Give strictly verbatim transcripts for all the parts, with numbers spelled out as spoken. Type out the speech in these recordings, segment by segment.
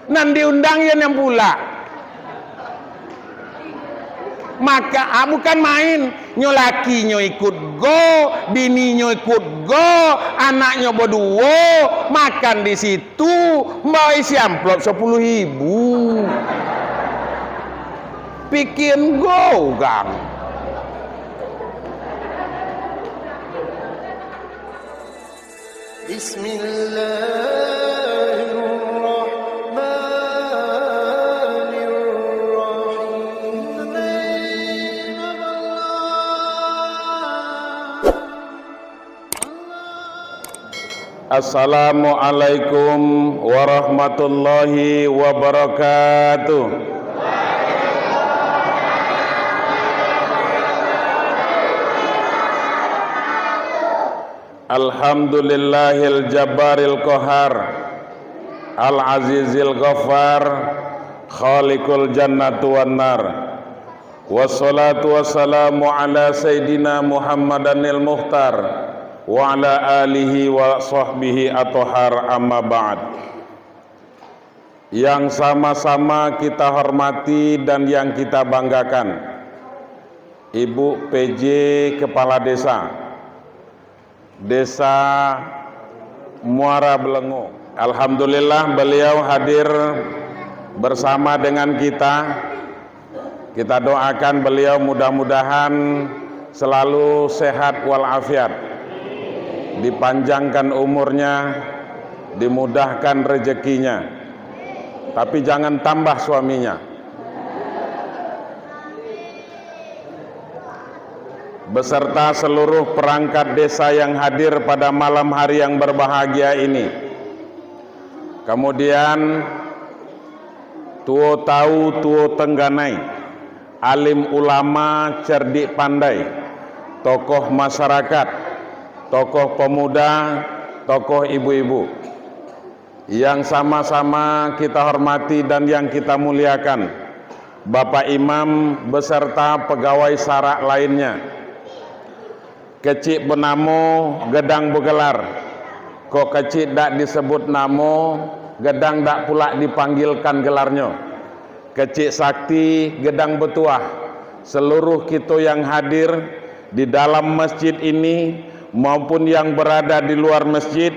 Nan diundang iyo nan pulak. Maka, ah, bukan main. Nyo lakinyo ikut go, bininyo ikut go, anaknyo baduo, makan di situ, bawa isi amplop sapuluah ribu. Pikian go urang. Bismillahirrahmanirrahim. Assalamualaikum warahmatullahi wabarakatuh. Alhamdulillahil jabbaril qahar, al azizil ghaffar, khaliqul jannati wan nar. Wassalatu wassalamu ala sayyidina Muhammadanil mukhtar, wa ala alihi wa sahbihi athhar, amma ba'd. Yang sama-sama kita hormati dan yang kita banggakan, Ibu P J Kepala Desa, Desa Muara Belengo. Alhamdulillah, beliau hadir bersama dengan kita. Kita doakan beliau mudah-mudahan selalu sehat walafiat, dipanjangkan umurnya, dimudahkan rezekinya. Tapi jangan tambah suaminya. Beserta seluruh perangkat desa yang hadir pada malam hari yang berbahagia ini. Kemudian, tuo tahu, tuo tengganai, alim ulama, cerdik pandai, tokoh masyarakat, tokoh pemuda, tokoh ibu-ibu. Yang sama-sama kita hormati dan yang kita muliakan, Bapak Imam beserta pegawai sarak lainnya. Kecik benamo, gedang begelar. Kok kecik dak disebut namo, gedang dak pulak dipanggilkan gelarnyo. Kecik sakti, gedang batuah, seluruh kito yang hadir di dalam masjid ini maupun yang berada di luar masjid,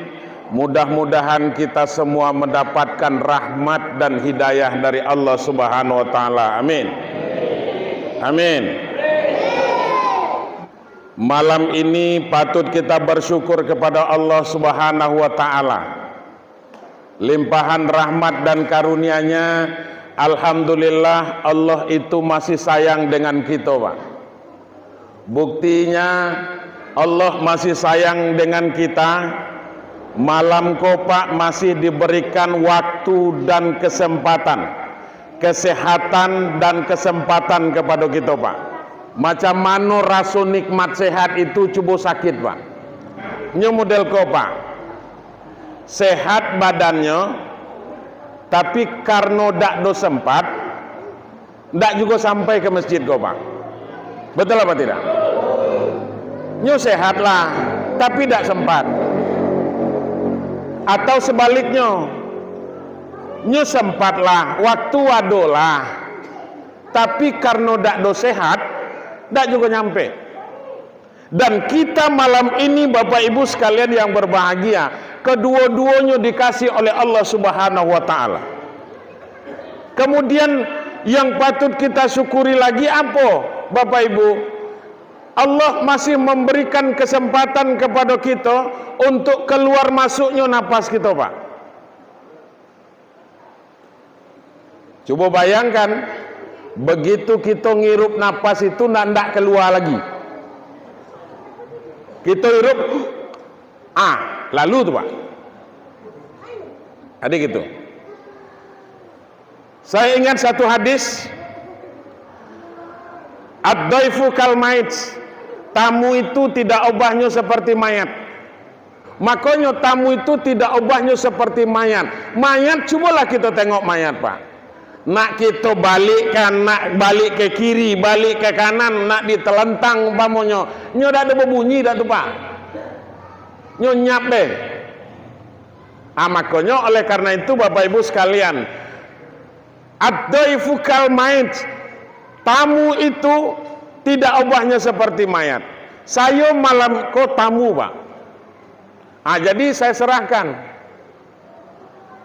mudah-mudahan kita semua mendapatkan rahmat dan hidayah dari Allah Subhanahu wa Ta'ala. Amin. Amin. Malam ini patut kita bersyukur kepada Allah Subhanahu wa Ta'ala. Limpahan rahmat dan karunia-Nya, alhamdulillah, Allah itu masih sayang dengan kito, Pak. Buktinya, Allah masih sayang dengan kita. Malam ko, Pak, masih diberikan waktu dan kesempatan, kesehatan dan kesempatan kepada kito, Pak. Macam mano raso nikmat sehat itu, cubo sakit, Pak. Nyo model ko, Pak. Sehat badannyo, tapi karano dak do sempat, dak jugo sampai ka masjid ko, Pak. Betul apa tidak? Nyo sehat lah, tapi dak sempat. Atau sebaliknyo, nyo sempat lah, waktu ado lah, tapi karano dak do sehat, dak jugo nyampe. Dan kita malam ini, Bapak Ibu sekalian yang berbahagia, kedua-duonyo dikasih oleh Allah Subhanahu wa Ta'ala. Kemudian, yang patut kita syukuri lagi apo, Bapak Ibu? Allah masih memberikan kesempatan kepada kito untuk keluar masuknyo napas kito, Pak. Cubo bayangkan, begitu kito ngirup napas itu ndak, ndak kalua lagi. Kito irup, ah, lalu tu, Pak. Ado gitu. Saya ingat satu hadis, "Ad-dhaifu kal mait." Tamu itu tidak obahnyo seperti mayat. Makonyo, tamu itu tidak obahnyo seperti mayat. Mayat, cubolah kito tengok mayat, Pak. Nak kito balik ka, nak balik ka kiri, balik ka kanan, nak ditelentang umpamonyo, nyo dak ado babunyi dak tu, Pak? Nyo nyap deh. Ah, makonyo, oleh karena itu, Bapak Ibu sekalian, Ad-dhaifu kal mait. Tamu itu tidak ubahnya seperti mayat. Sayo malam ko tamu, Pak. Ah, jadi saya serahkan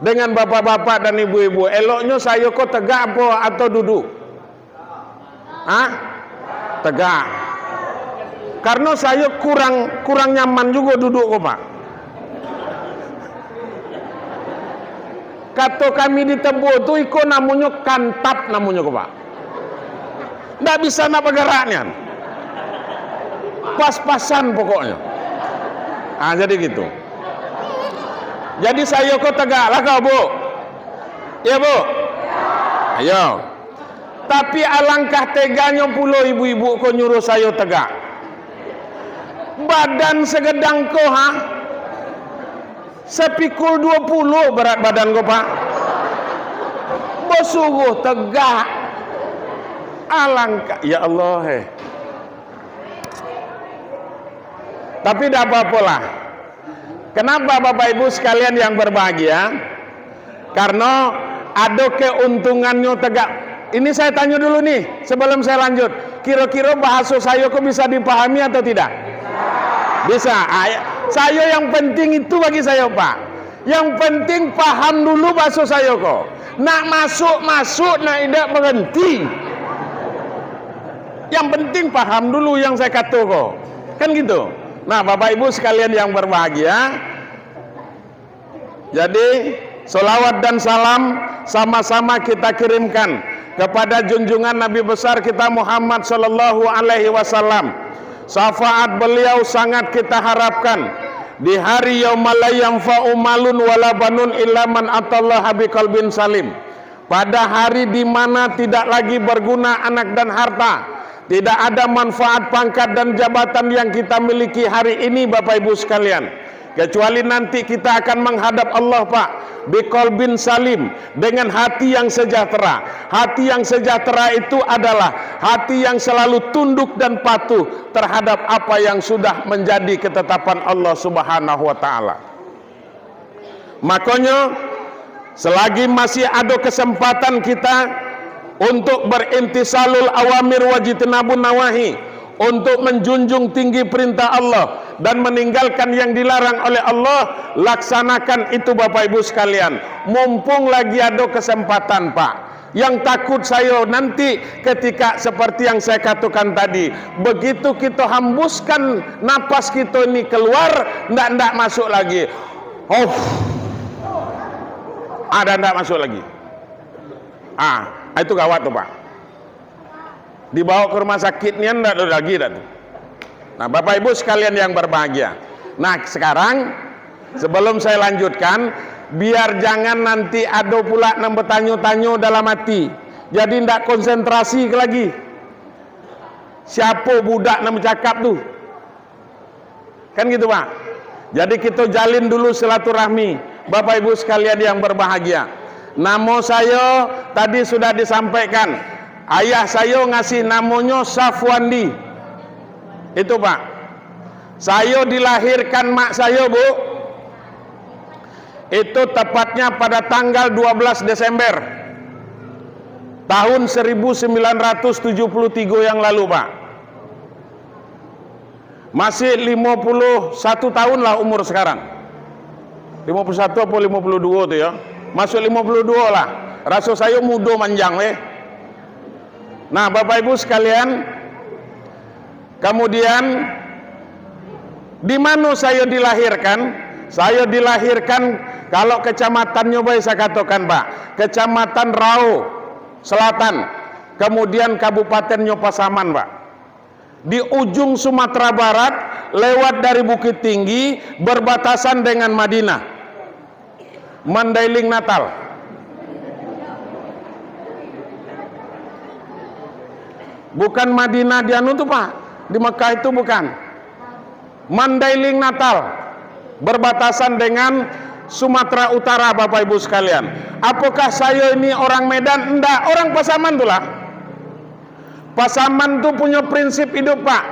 dengan bapak-bapak dan ibu-ibu. Eloknyo sayo ko tegak apo atau duduk? Hah? Tegak. Karena sayo kurang, kurang nyaman juga duduk ko, Pak. Kato kami di Tembo tu, iko namonyo kantap namonyo ko, Pak. Ndak bisa nak bagarak nian. Pas-pasan pokoknyo. Ah, jadi gitu. Jadi sayo ko tegaklah kau, Bu. Iya, Bu? Ayo. Tapi alangkah teganyo pulo ibu-ibu ko nyuruh sayo tegak. Badan segedang ko, ha? Sapikul dua puluh barat badan ko, Pak. Basuruh tegak. Alangkah, ya Allah, eh. Tapi dak apa-apolah. Kenapa, Bapak Ibu sekalian yang berbahagia? Karena ado keuntungannyo tegak. Ini saya tanya dulu nih, sebelum saya lanjut. Kira-kira bahaso sayo ko bisa dipahami atau tidak? Bisa. Ah, ya. Sayo yang penting itu bagi sayo, Pak. Yang penting paham dulu bahaso sayo ko. Nak masuk, masuk, nak indak, berhenti. Yang penting paham dulu yang saya kato ko. Kan gitu. Nah, Bapak Ibu sekalian yang berbahagia, jadi, salawat dan salam sama-sama kita kirimkan kepada junjungan Nabi besar kita Muhammad sallallahu alaihi wasallam. Syafaat beliau sangat kita harapkan di hari yauma la yanfa'u malun wala banun illa man atallaha biqalbin salim. Pada hari di mana tidak lagi berguna anak dan harta, tidak ada manfaat pangkat dan jabatan yang kita miliki hari ini, Bapak Ibu sekalian, kecuali nanti kita akan menghadap Allah, Pak, biqalbin salim, dengan hati yang sejahtera. Hati yang sejahtera itu adalah hati yang selalu tunduk dan patuh terhadap apa yang sudah menjadi ketetapan Allah Subhanahu wa Ta'ala. Makonyo, selagi masih ado kesempatan kita untuk berimtisalul awamir wajtinabun nawahi, untuk menjunjung tinggi perintah Allah dan meninggalkan yang dilarang oleh Allah, laksanakan itu, Bapak Ibu sekalian. Mumpung lagi ado kesempatan, Pak. Yang takut sayo nanti ketika seperti yang saya katakan tadi, begitu kita hambuskan napas kita ini keluar, ndak-ndak masuk lagi. Of. Ada ndak masuk lagi. Ah, itu gawat tu, Pak. Dibawa ke rumah sakit nian ndak ada lagi dah tu. Nah, Bapak Ibu sekalian yang berbahagia. Nah, sekarang sebelum saya lanjutkan, biar jangan nanti ado pula nan bertanyo-tanyo dalam hati. Jadi ndak konsentrasi lagi. Siapo budak nan bercakap tu? Kan gitu, Pak. Jadi, kita jalin dulu silaturahmi, Bapak Ibu sekalian yang berbahagia. Namo sayo tadi sudah disampaikan. Ayah sayo ngasih namonyo Safwandi. Itu, Pak. Sayo dilahirkan mak sayo, Bu. Itu tepatnya pada tanggal dua belas Desember tahun seribu sembilan ratus tujuh puluh tiga yang lalu, Pak. Masih lima puluh satu tahun lah umur sekarang. Lima puluh satu atau lima puluh dua tu ya. Masuk lima puluh dua lah. Raso sayo mudo manjang weh. Nah, Bapak Ibu sekalian, kemudian di mana sayo dilahirkan? Sayo dilahirkan, kalau kecamatannyo bae saya katakan, Pak, Kecamatan Rao Selatan, kemudian Kabupatennyo Pasaman, Pak. Di ujung Sumatera Barat, lewat dari Bukittinggi, berbatasan dengan Madinah. Mandailing Natal. Bukan Madinah di anu tu, Pak. Di Mekah itu bukan. Mandailing Natal. Berbatasan dengan Sumatera Utara, Bapak Ibu sekalian. Apakah sayo ini orang Medan? Ndak, orang Pasaman tu lah. Pasaman tu punyo prinsip hidup, Pak.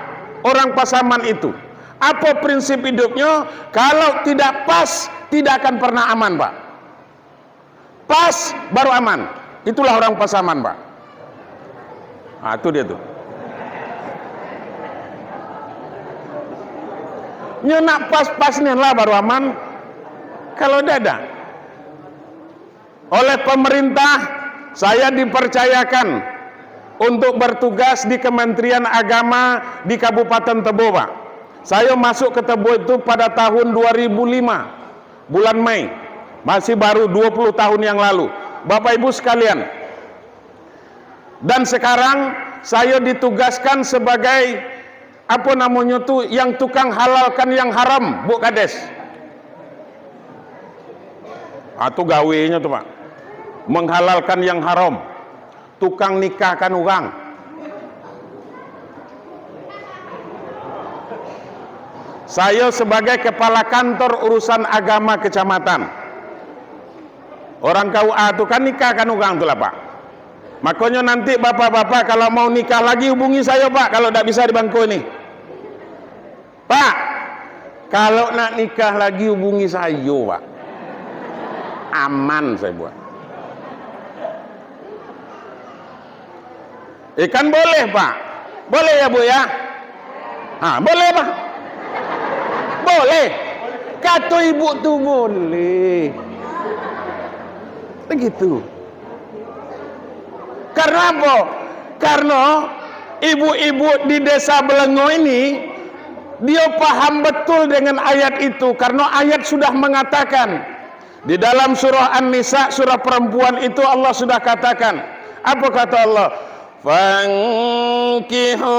Orang Pasaman itu. Apo prinsip hidupnyo? Kalau tidak pas, tidak akan pernah aman, Pak. Pas, baru aman. Itulah orang Pasaman, Pak. Ah, tu dia tu. Nyo nak pas-pas nian lah baru aman. Kalau dak, dak. Oleh pemerintah, saya dipercayakan untuk bertugas di Kementerian Agama di Kabupaten Tebo, Pak. Saya masuk ke Tebo itu pada tahun dua ribu lima, bulan Mei. Masih baru dua puluh tahun yang lalu. Bapak Ibu sekalian, dan sekarang saya ditugaskan sebagai, apa namonyo tu, yang tukang halalkan yang haram, Buk Kades. Ah, tu gawenyo tu, Pak. Menghalalkan yang haram. Tukang nikahkan urang. Saya sebagai kepala kantor urusan agama kecamatan. Orang K U A tu kan nikahkan urang tu lah, Pak. Makonyo nanti bapak-bapak kalau mau nikah lagi hubungi sayo, Pak, kalau dak bisa di Bangko ni. Pak, kalau nak nikah lagi hubungi sayo, Pak. Aman saya buat. Eh, kan boleh, Pak. Boleh ya, Bu, ya? Ha, boleh, Pak. Boleh. Kato ibu tu boleh. Begitu. Karena apa? Karena ibu-ibu di Desa Belengo ini, dia paham betul dengan ayat itu, karena ayat sudah mengatakan, di dalam surah An-Nisa, surah perempuan itu, Allah sudah katakan. Apa kata Allah? "Fankihu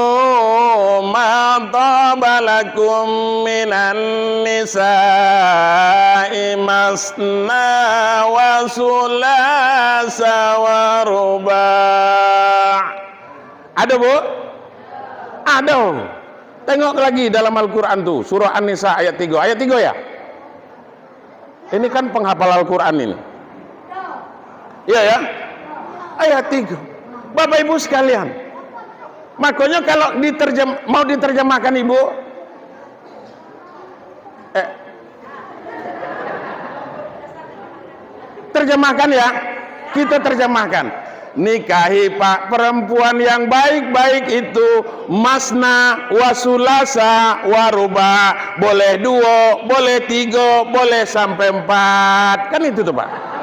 ma taba lakum minan nisa'i masna wa sulasa wa ruba'." Ado, Bu? Ado. Tengok lagi dalam Al-Quran tu, surah An-Nisa ayat tigo. Ayat tigo ya? Ini kan penghafal Al-Quran ini. Iya ya? Ayat tigo. Bapak Ibu sekalian, makonyo kalau diterjem-, mau diterjemahkan Ibu, eh, terjemahkan ya, kita terjemahkan. Nikahi, Pak, perempuan yang baik-baik itu, masna, wa sulasa, wa ruba, boleh duo, boleh tigo, boleh sampai empat. Kan itu tu, Pak.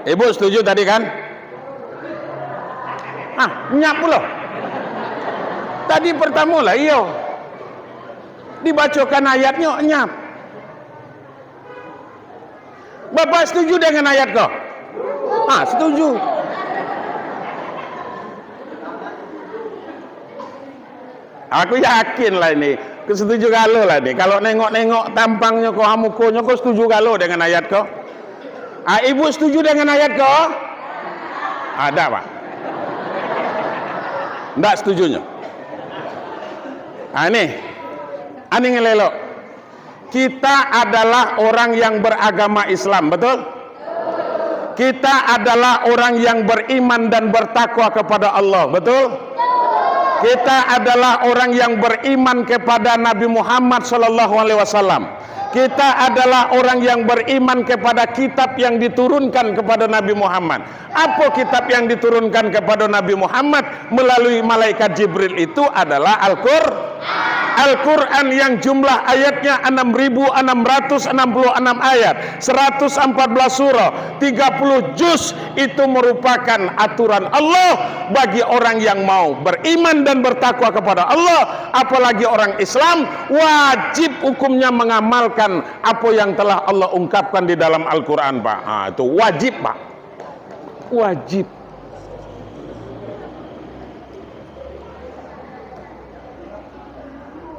Ibu setuju tadi kan? Ah, nyap pulo. Tadi pertamo lah, iyo. Dibacokan ayatnyo, nyap. Bapak setuju dengan ayat ko? Ha, setuju. Aku yakin lah ini. Aku setuju galo lah ini. Kalau nengok-nengok tampangnyo ko, ha, mukonyo ko, setuju galo dengan ayat ko. Ha, ibu setuju dengan ayat ko? Ada, Pak. Ndak setujunyo. Ha, ini. Ha, ini ngelelok. Kita adalah orang yang beragama Islam, betul? Kita adalah orang yang beriman dan bertakwa kepada Allah, betul? Kita adalah orang yang beriman kepada Nabi Muhammad sallallahu alaihi wasallam. Kita adalah orang yang beriman kepada kitab yang diturunkan kepada Nabi Muhammad. Apo kitab yang diturunkan kepada Nabi Muhammad melalui malaikat Jibril itu adalah Al-Qur-, Al-Quran yang jumlah ayatnya enam ribu enam ratus enam puluh enam ayat, seratus empat belas surah, tiga puluh juz, itu merupakan aturan Allah bagi orang yang mau beriman dan bertakwa kepada Allah, apalagi orang Islam, wajib hukumnya mengamalkan apa yang telah Allah ungkapkan di dalam Al-Quran, Pak. Ha, itu wajib, Pak. Wajib.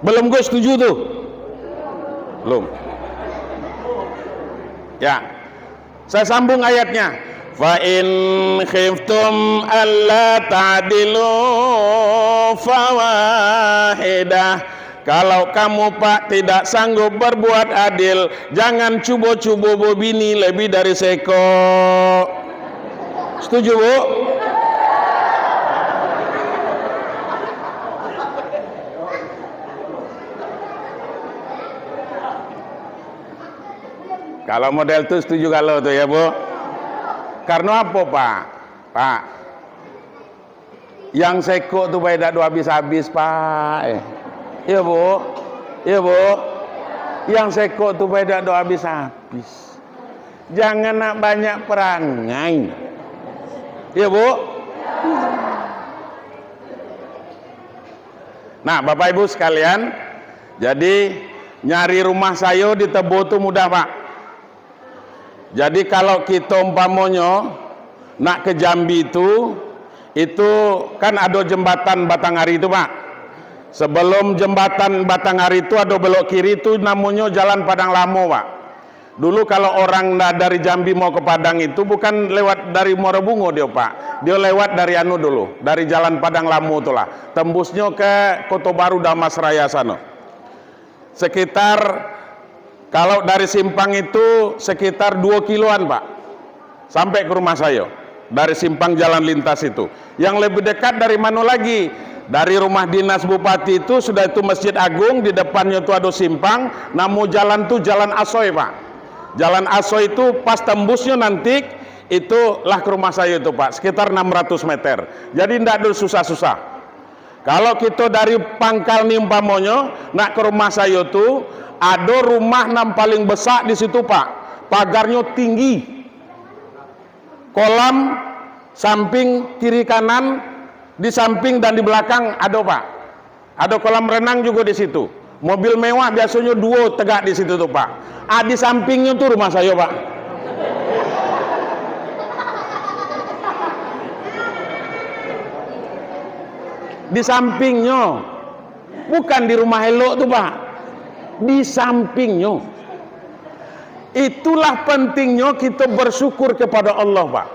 Belum gue setuju tu? Belum. Ya. Saya sambung ayatnya. "Fa in khiftum alla ta'dilu fawahidah." Kalau kamu, Pak, tidak sanggup berbuat adil, jangan cubo-cubo babini lebih dari seekor. Setuju, Bu? Kalau model tu setuju galo tu, ya, Bu? Karena apa, Pak? Pak, yang sekok tu bae dak do habis-habis, Pak. Eh. Ya, Bu? Ya, Bu? Yang sekok tu bae dak do habis-habis. Jangan nak banyak perangai. Ya, Bu? Nah, Bapak Ibu sekalian, jadi nyari rumah sayo di Tebo tu mudah, Pak. Jadi, kalau kito umpamonyo nak ke Jambi tu, itu kan ado jembatan Batang Ari tu, Pak. Sebelum jembatan Batang Ari tu ado belok kiri tu namonyo Jalan Padang Lamo, Pak. Dulu kalau orang da-, dari Jambi mau ke Padang itu bukan lewat dari Muaro Bungo dio, Pak. Dio lewat dari anu dulu, dari Jalan Padang Lamo tu lah. Tembusnyo ke Koto Baru Damas Raya sano. Sekitar, kalau dari simpang itu sekitar dua kiloan, Pak. Sampai ke rumah sayo. Dari simpang jalan lintas itu. Yang lebih dekat dari mano lagi? Dari rumah dinas bupati itu, sudah itu Masjid Agung, di depannyo tu ado simpang, namo jalan tu Jalan Asoy, Pak. Jalan Asoy tu pas tembusnyo nanti, itu lah ke rumah sayo tu, Pak, sekitar enam ratus meter. Jadi ndak ado susah-susah. Kalau kito dari pangkal ni umpamonyo, nak ke rumah sayo tu, ado rumah nan paling besak di situ, Pak. Pagarnyo tinggi. Kolam samping kiri kanan, di samping dan di belakang ado, Pak. Ado kolam renang jugo di situ. Mobil mewah biasonyo duo tegak di situ tu, Pak. Ah, di sampingnyo tu rumah sayo, Pak. Di sampingnyo. Bukan di rumah elok tu, Pak. Di sampingnyo. Itulah pentingnyo kito bersyukur kepada Allah, Pak.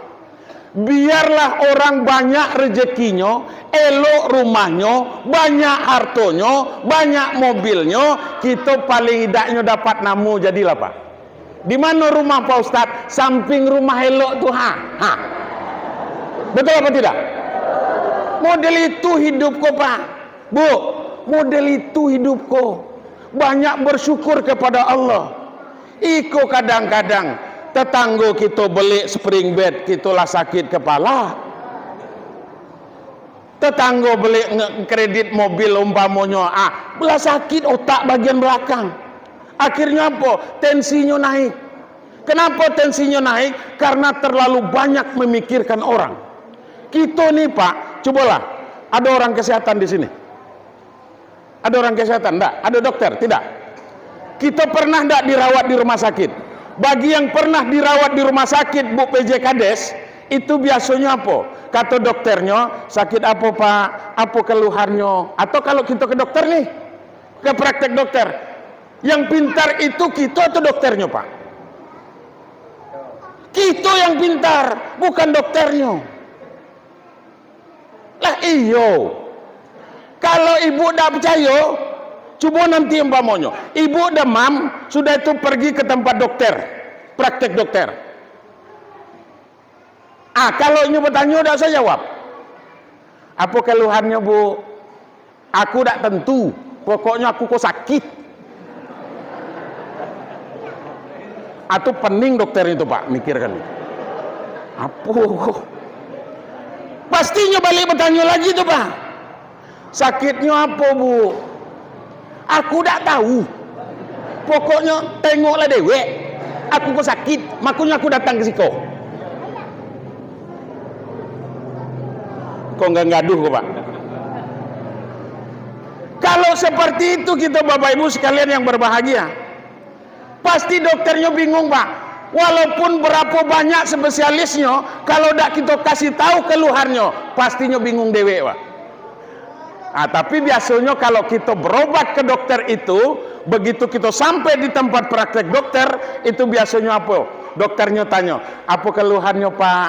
Biarlah orang banyak rezekinyo, elok rumahnyo, banyak hartonyo, banyak mobilnyo, kito paling idaknyo dapat namo jadilah, Pak. Di mano rumah Pak Ustaz? Samping rumah elok tu, ha. Ha. Betul apa tidak? Model itu hidup ko, Pak. Bu, model itu hidup ko. Banyak bersyukur kepada Allah. Iko kadang-kadang tetanggo kito beli spring bed, kito lah sakit kepala. Tetanggo beli nge-, kredit mobil umpamonyo, ah, lah sakit otak bagian belakang. Akhirnyo apo? Tensinyo naik. Kenapa tensinyo naik? Karena terlalu banyak memikirkan orang. Kito ni, Pak, cubolah, ada orang kesehatan di sini. Ada orang kesehatan? Ndak. Ada dokter? Tidak. Kito pernah ndak dirawat di rumah sakit? Bagi yang pernah dirawat di rumah sakit, Bu, P J Kades, itu biasonyo apo? Kato dokternyo, "Sakit apo, Pak? Apo keluhannyo?" Atau kalau kito ke dokter nih, ke praktek dokter, yang pintar itu kito atau dokternyo, Pak? Kito yang pintar, bukan dokternyo. Lah iyo. Kalau ibu ndak picayo, cubo nanti umpamonyo, ibu demam, sudah itu pergi ke tempat dokter, praktek dokter. Ah, kalau inyo batanyo, ndak usah jawab. "Apo keluhannyo, Bu?" "Aku dak tentu, pokoknyo aku ko sakit." Atau pening dokter itu, Pak, mikirkan. Apo ko? Pastinyo balik batanyo lagi tu, Pak. "Sakitnyo apo, Bu?" "Aku dak tahu. Pokoknyo tengoklah dewek. Aku ko sakit, makonyo aku datang ke siko." Ko nggak gaduh ko, Pak. Kalau seperti itu kito, Bapak Ibu sekalian yang berbahagia, pasti dokternyo bingung, Pak. Walaupun berapo banyak spesialisnyo, kalau dak kito kasih tahu keluhannyo, pastinyo bingung dewek, Pak. Ah, tapi biasonyo kalau kito berobat ke dokter itu, begitu kito sampai di tempat praktek dokter, itu biasonyo apo? Dokternyo tanyo, "Apo keluhannyo, Pak?"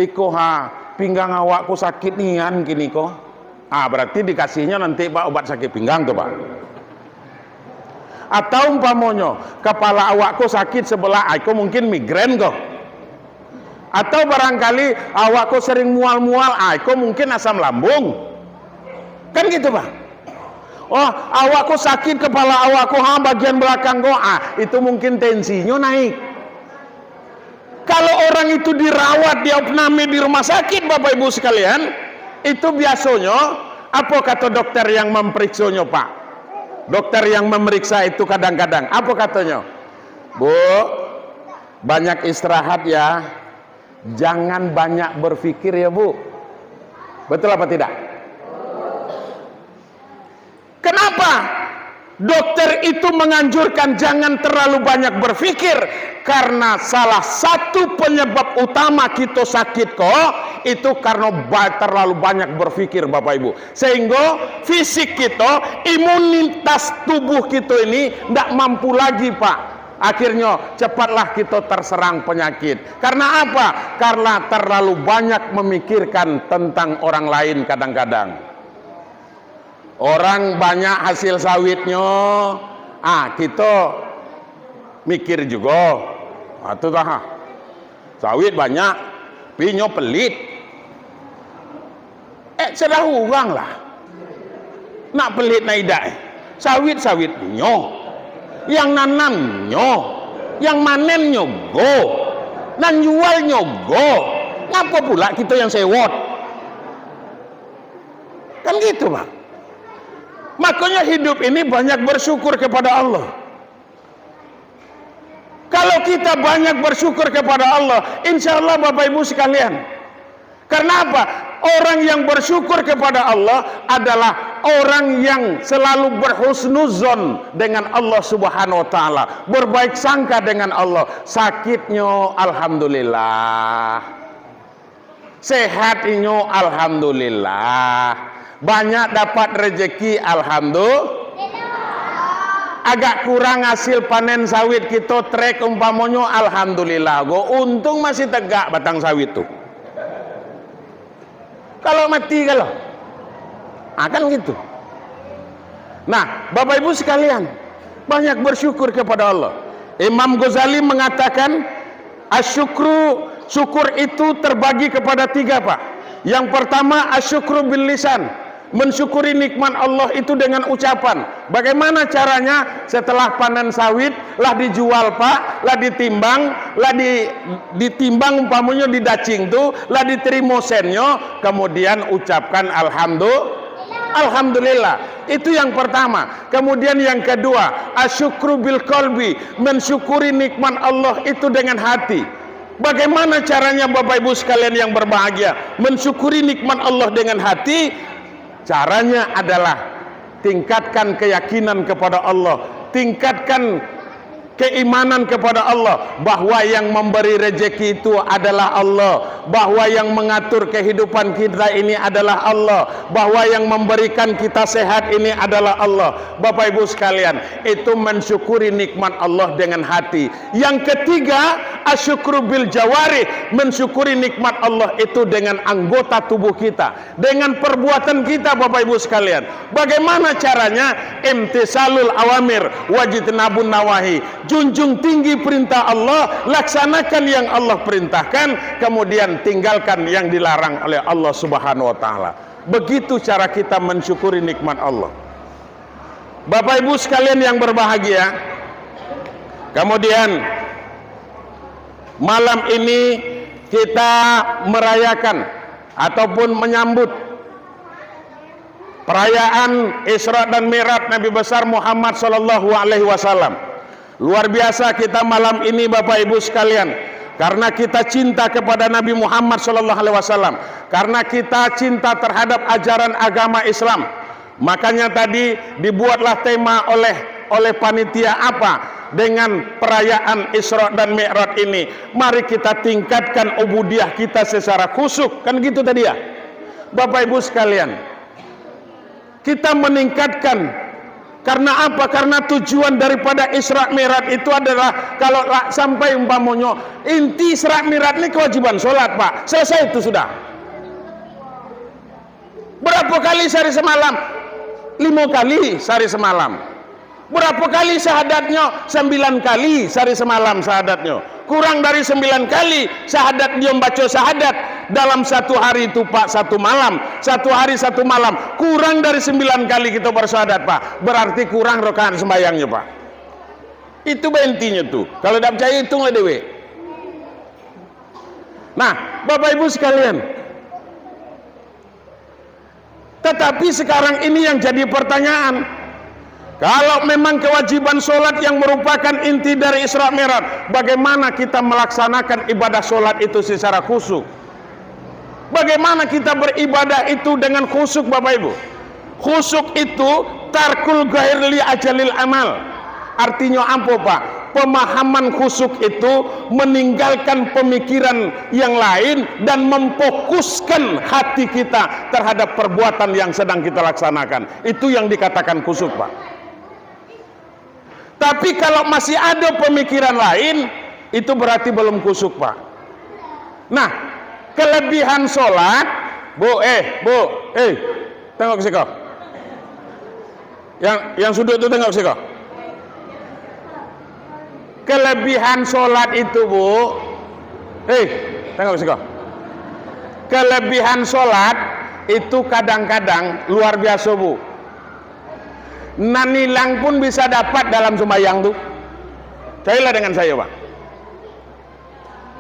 "Iko ha, pinggang awak ko sakit nian kini ko." Ah, berarti dikasihnyo nanti, Pak, obat sakit pinggang tu, Pak. Atau umpamonyo, "Kepala awak ko sakit sebelah," ah, iko mungkin migrain ko. Atau barangkali, "Awak ko sering mual-mual," ah, iko mungkin asam lambung. Kan gitu, Pak? "Oh, awak ko sakit kepala awak ko, ha, bagian belakang ko," ah, itu mungkin tensinyo naik. itu dirawat, diopname di rumah sakit, Bapak Ibu sekalian, itu biasonyo, apo kato dokter yang mameriksonyo, Pak? Dokter yang memeriksa itu kadang-kadang, apo katonyo? "Bu, banyak istirahat ya, jangan banyak berpikir ya, Bu." Betul apa tidak? Kenapa dokter itu menganjurkan jangan terlalu banyak berpikir? Karena salah satu penyebab utama kito sakit ko, itu karena ba-, terlalu banyak berpikir, Bapak Ibu. Sehingga fisik kito, imunitas tubuh kito ini ndak mampu lagi, Pak. Akhirnya, cepatlah kito terserang penyakit. Karena apa? Karena terlalu banyak memikirkan tentang orang lain kadang-kadang. Orang banyak hasil sawitnyo, ah, kito mikir jugo. Ah, tu dah. Sawit banyak, tapi nyo pelit. Eh, serah urang lah. Nak pelit nak idak, eh. Sawit-sawit nyo. Yang nanam nyo. Yang manen nyo go. Nan jual nyo go. Ngapo pula kito yang sewot? Kan gitu, Bang. Makanya hidup ini banyak bersyukur kepada Allah. Kalau kita banyak bersyukur kepada Allah, insya Allah, Bapak Ibu sekalian. Karena apa? Orang yang bersyukur kepada Allah adalah orang yang selalu berhusnuzon dengan Allah Subhanahu wa Ta'ala, berbaik sangka dengan Allah. Sakitnyo, alhamdulillah. Sehat inyo, alhamdulillah. Banyak dapat rezeki, alhamdulillah. Agak kurang hasil panen sawit kito, trek umpamonyo, alhamdulillah. Go, untung masih tegak batang sawit tu. Kalau mati, kalau. Ah, kan gitu. Nah, Bapak Ibu sekalian, banyak bersyukur kepada Allah. Imam Ghazali mengatakan, asyukru, syukur itu terbagi kepada tiga, Pak. Yang pertama, asyukru bil lisan, mensyukuri nikmat Allah itu dengan ucapan. Bagaimana caranya? Setelah panen sawit, lah dijual, Pak, lah ditimbang, lah di-, ditimbang umpamonyo di dacing tu, lah diterimo sennyo, kemudian ucapkan alhamdu-, alhamdulillah. Itu yang pertama. Kemudian yang kedua, asyukru bil qalbi, mensyukuri nikmat Allah itu dengan hati. Bagaimana caranya, Bapak Ibu sekalian yang berbahagia, mensyukuri nikmat Allah dengan hati? Caranya adalah tingkatkan keyakinan kepada Allah, tingkatkan keimanan kepada Allah, bahwa yang memberi rezeki itu adalah Allah, bahwa yang mengatur kehidupan kita ini adalah Allah, bahwa yang memberikan kita sehat ini adalah Allah. Bapak Ibu sekalian, itu mensyukuri nikmat Allah dengan hati. Yang ketiga, asyukru bil jawarih, mensyukuri nikmat Allah itu dengan anggota tubuh kita, dengan perbuatan kita, Bapak Ibu sekalian. Bagaimana caranya? Imtisalul awamir, wajtinabun nawahi. Junjung tinggi perintah Allah, laksanakan yang Allah perintahkan, kemudian tinggalkan yang dilarang oleh Allah Subhanahu wa Ta'ala. Begitu cara kita mensyukuri nikmat Allah. Bapak Ibu sekalian yang berbahagia, kemudian malam ini kita merayakan ataupun menyambut perayaan Isra dan Mi'raj Nabi besar Muhammad sallallahu alaihi wasallam. Luar biasa kita malam ini, Bapak Ibu sekalian, karena kita cinta kepada Nabi Muhammad sallallahu alaihi wasallam, karena kita cinta terhadap ajaran agama Islam. Makanya tadi dibuatlah tema oleh, oleh panitia apa? Dengan perayaan Isra dan Mi'raj ini, mari kita tingkatkan ubudiah kita secara khusyuk. Kan gitu tadi ya? Bapak Ibu sekalian, kita meningkatkan. Karena apa? Karena tujuan daripada Isra Mi'raj itu adalah, kalau lah sampai umpamonyo, inti Isra Mi'raj ni kewajiban sholat, Pak. Selesai itu sudah. Berapa kali sehari semalam? Lima kali sehari semalam. Berapa kali syahadatnyo? Sembilan kali sehari semalam syahadatnyo. Kurang dari sembilan kali syahadat dia membaca syahadat dalam satu hari itu, Pak, satu malam. Satu hari satu malam. Kurang dari sembilan kali kita bersyahadat, Pak. Berarti kurang rakaat sembayangnyo, Pak. Itu bah intinyo tu. Kalau dak percaya, hitunglah dewek. Nah, Bapak Ibu sekalian, tetapi sekarang ini yang jadi pertanyaan, kalau memang kewajiban sholat yang merupakan inti dari Isra Mi'raj, bagaimana kita melaksanakan ibadah sholat itu secara khusyuk? Bagaimana kita beribadah itu dengan khusyuk, Bapak Ibu? Khusyuk itu tarkul ghair li ajalil amal. Artinyo apo, Pak? Pemahaman khusyuk itu meninggalkan pemikiran yang lain dan memfokuskan hati kita terhadap perbuatan yang sedang kita laksanakan. Itu yang dikatakan khusyuk, Pak. Tapi kalau masih ada pemikiran lain, itu berarti belum khusyuk, Pak. Nah, kelebihan sholat, Bu, eh, Bu, eh, tengok ke siko. Yang, yang sudut tu tengok ke siko. Kelebihan sholat itu, Bu, eh, tengok ke siko. Kelebihan sholat itu kadang-kadang luar biasa, Bu. Nan ilang pun bisa dapat dalam sumbayang tu. Carilah dengan saya, Pak.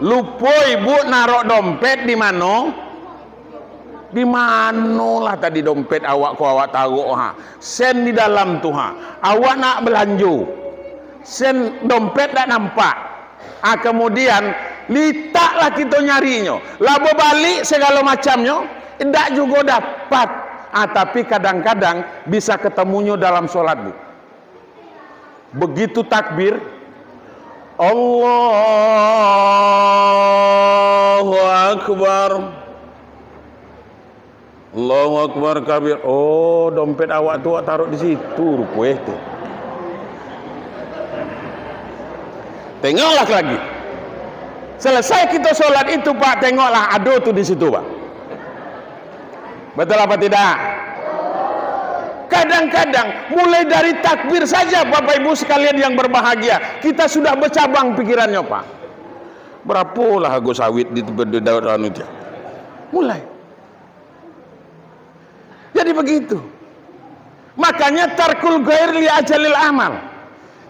Lupo ibu narok dompet di mano? Di manolah tadi dompet awak ko, awak tarok, ha? Sen di dalam tu, ha? Awak nak belanjo. Sen, dompet dak nampak. Ah, kemudian, litaklah kito nyarinyo. Lah babalik segalo macamnyo, indak jugo dapat. Ah, tapi kadang-kadang bisa ketemunyo dalam sholat, Bu. Begitu takbir, Allahu Akbar. Allahu Akbar kabir. Oh, dompet awak tu awak taruh di situ, rupo eh tu. Tengoklah lagi. Selesai kita sholat itu, Pak, tengoklah, ada tu di situ, Pak. Betul apa tidak? Kadang-kadang, mulai dari takbir saja, Bapak Ibu sekalian yang berbahagia, kita sudah bercabang pikirannya, Pak. Berapolah harga sawit di, di, di, anu tu? Mulai. Jadi begitu. Makanya tarkul ghair li ajalil amal.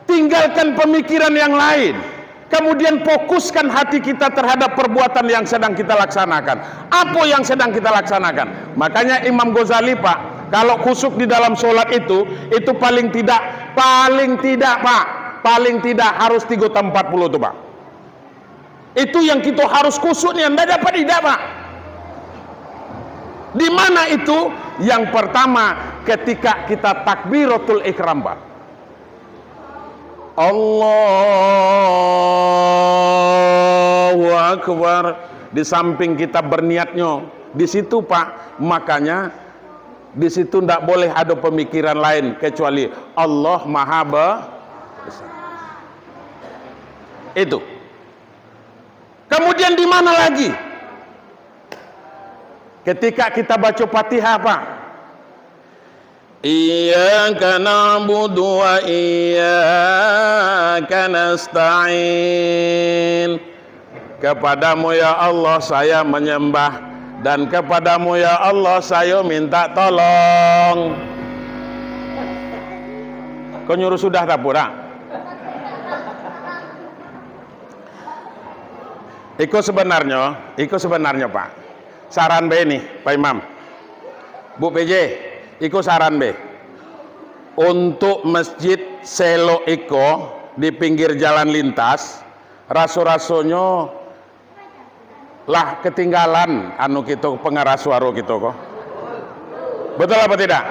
Tinggalkan pemikiran yang lain. Kemudian fokuskan hati kita terhadap perbuatan yang sedang kita laksanakan. Apa yang sedang kita laksanakan? Makanya Imam Ghazali, Pak, kalau khusyuk di dalam sholat itu, itu paling tidak, paling tidak, Pak, paling tidak harus tigo atau empat puluh tu, Pak. Itu yang kita harus khusyuk ni, ndak dapat tidak, Pak. Di mana itu? Yang pertama, ketika kita takbiratul ihram, Pak. Allahu Akbar. Di samping kita berniatnyo, di situ, Pak, makanya di situ ndak boleh ada pemikiran lain kecuali Allah Maha Be-, Besar. Itu. Kemudian di mana lagi? Ketika kita baca Fatihah, Pak. Iyyaka na'budu wa iyyaka nasta'in. Kepada-Mu, ya Allah, saya menyembah, dan kepada-Mu, ya Allah, saya minta tolong. Kau nyuruh sudah tak pura? Iko sebenarnyo, iko sebenarnyo, Pak. Saran bae ni, Pak Imam. Bu P J, iko saran bae. Untuk masjid selok iko di pinggir jalan lintas, raso-rasonyo lah ketinggalan anu kito, pengeras suaro kito ko. Betul apa tidak?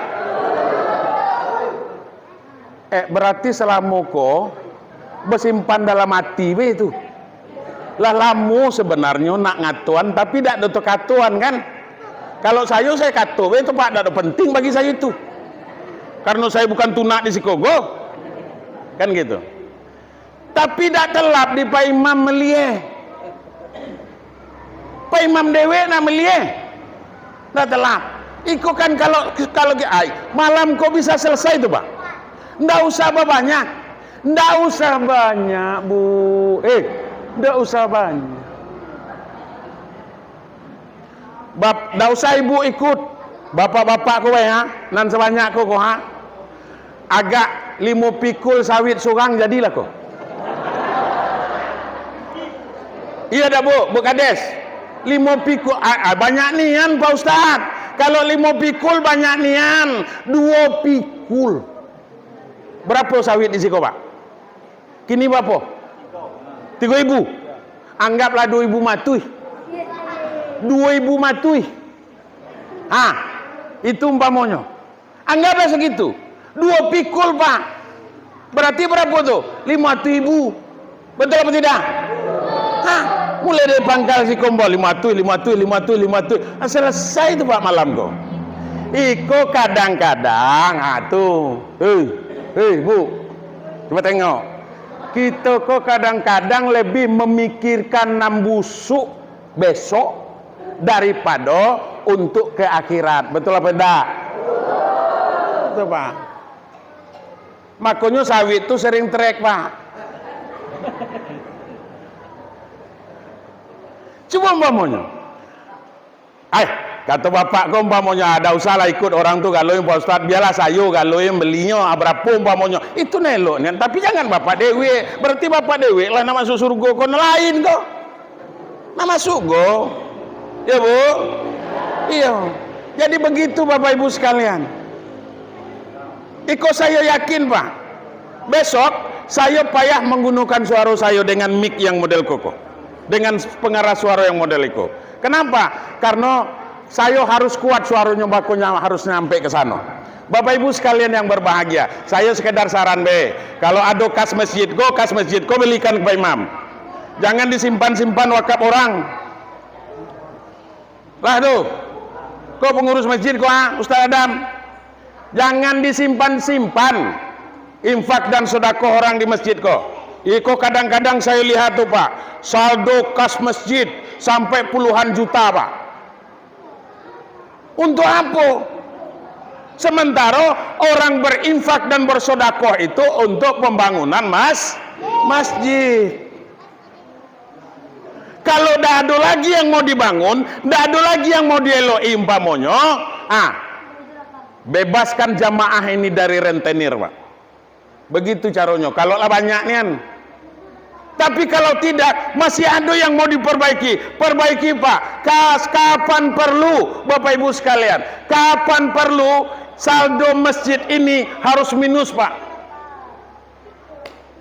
Eh, berarti selamo ko besimpan dalam ati be tu. Lah lamo sebenarnyo nak ngatoan, tapi dak ado katoan kan. Kalau sayo, sayo kato be tu, Pak, dak ado penting bagi sayo tu. Karena sayo bukan tunak di siko go. Kan gitu. Tapi dak telap di Pak Imam melie. Pak Imam dewek nak melie. Dak telap. Iko kan kalau, kalau ai, malam ko bisa selesai tu, Pak. Ndak usah babanyak. Ndak usah banyak, Bu. Eh, ndak usah banyak. Bap-, ndak usah ibu ikut. Bapak-bapak ko bae, ha? Nan sabanyak ko, ko, ha? Agak limo pikul sawit surang jadilah ko. Iya dak, Bu? Bu Kades? Limo pikul, ah, ah, banyak nian, Pak Ustaz. Kalau limo pikul banyak nian, duo pikul. Barapo sawit di siko, Pak? Kini barapo? Tigo ribu. Anggaplah duo ribu matuih. Duo ribu matuih. Ha, itu umpamonyo. Anggaplah sagitu. Duo pikul, Pak. Bararti barapo tu? Limo ratuih ribu. Batua apo tidak? Ha, mulai dari pangkal siko limo ratuih, limo ratuih, limo ratuih, limo ratuih. Ha, salasai tu, Pak, malam ko. Iko kadang-kadang, ha, tu. Hei, hei, Bu. Cubo tengok. Kito ko kadang-kadang labiah mamikirkan nan busuak besok daripado untuak ka akhirat. Batua apo indak? Tu, Pak. Makonyo sawit tu sering trek, Pak. Cubo umpamonyo. Ai, kato bapak ko umpamonyo, "Ah, ndak usahlah ikut orang tu galoin, Pak Ustaz. Bialah sayo galoin, belinyo, ah, barapo umpamonyo." Itu nan elok nian. Tapi jangan bapak dewek. Bararti bapak dewek lah nak masuak surga ko, nan lain ko. Nah, masuak go. Ya, Bu? Iyo. Jadi begitu, Bapak Ibu sekalian. Iko sayo yakin, Pak. Besok, sayo payah manggunokan suaro sayo dengan mic yang model ko ko. Dengan pengeras suaro yang model iko. Kenapa? Karena sayo harus kuat suaronyo, bakonyo harus nyampe ke sano. Bapak Ibu sekalian yang berbahagia, sayo sekedar saran be. Kalau ado kas masjid ko, kas masjid ko balikan ka Pak Imam. Jangan disimpan-simpan wakaf orang. Lah tu. Ko pengurus masjid ko, ah, Ustaz Adam. Jangan disimpan-simpan infak dan sedekah orang di masjid ko. Iko kadang-kadang sayo lihat tu, Pak, saldo kas masjid sampai puluhan juta, Pak. Untuk apo? Sementara orang berinfak dan bersedekah itu untuk pembangunan mas-, masjid. Kalau dah ado lagi yang mau dibangun, dah ado lagi yang mau dielok-i umpamonyo, ah, bebaskan jamaah ini dari rentenir, Pak. Begitu caronyo. Kalau lah banyak nian. Tapi kalau tidak, masih ado yang mau diperbaiki, perbaiki, Pak. Kas-, kapan perlu, Bapak Ibu sekalian, kapan perlu, saldo masjid ini harus minus, Pak.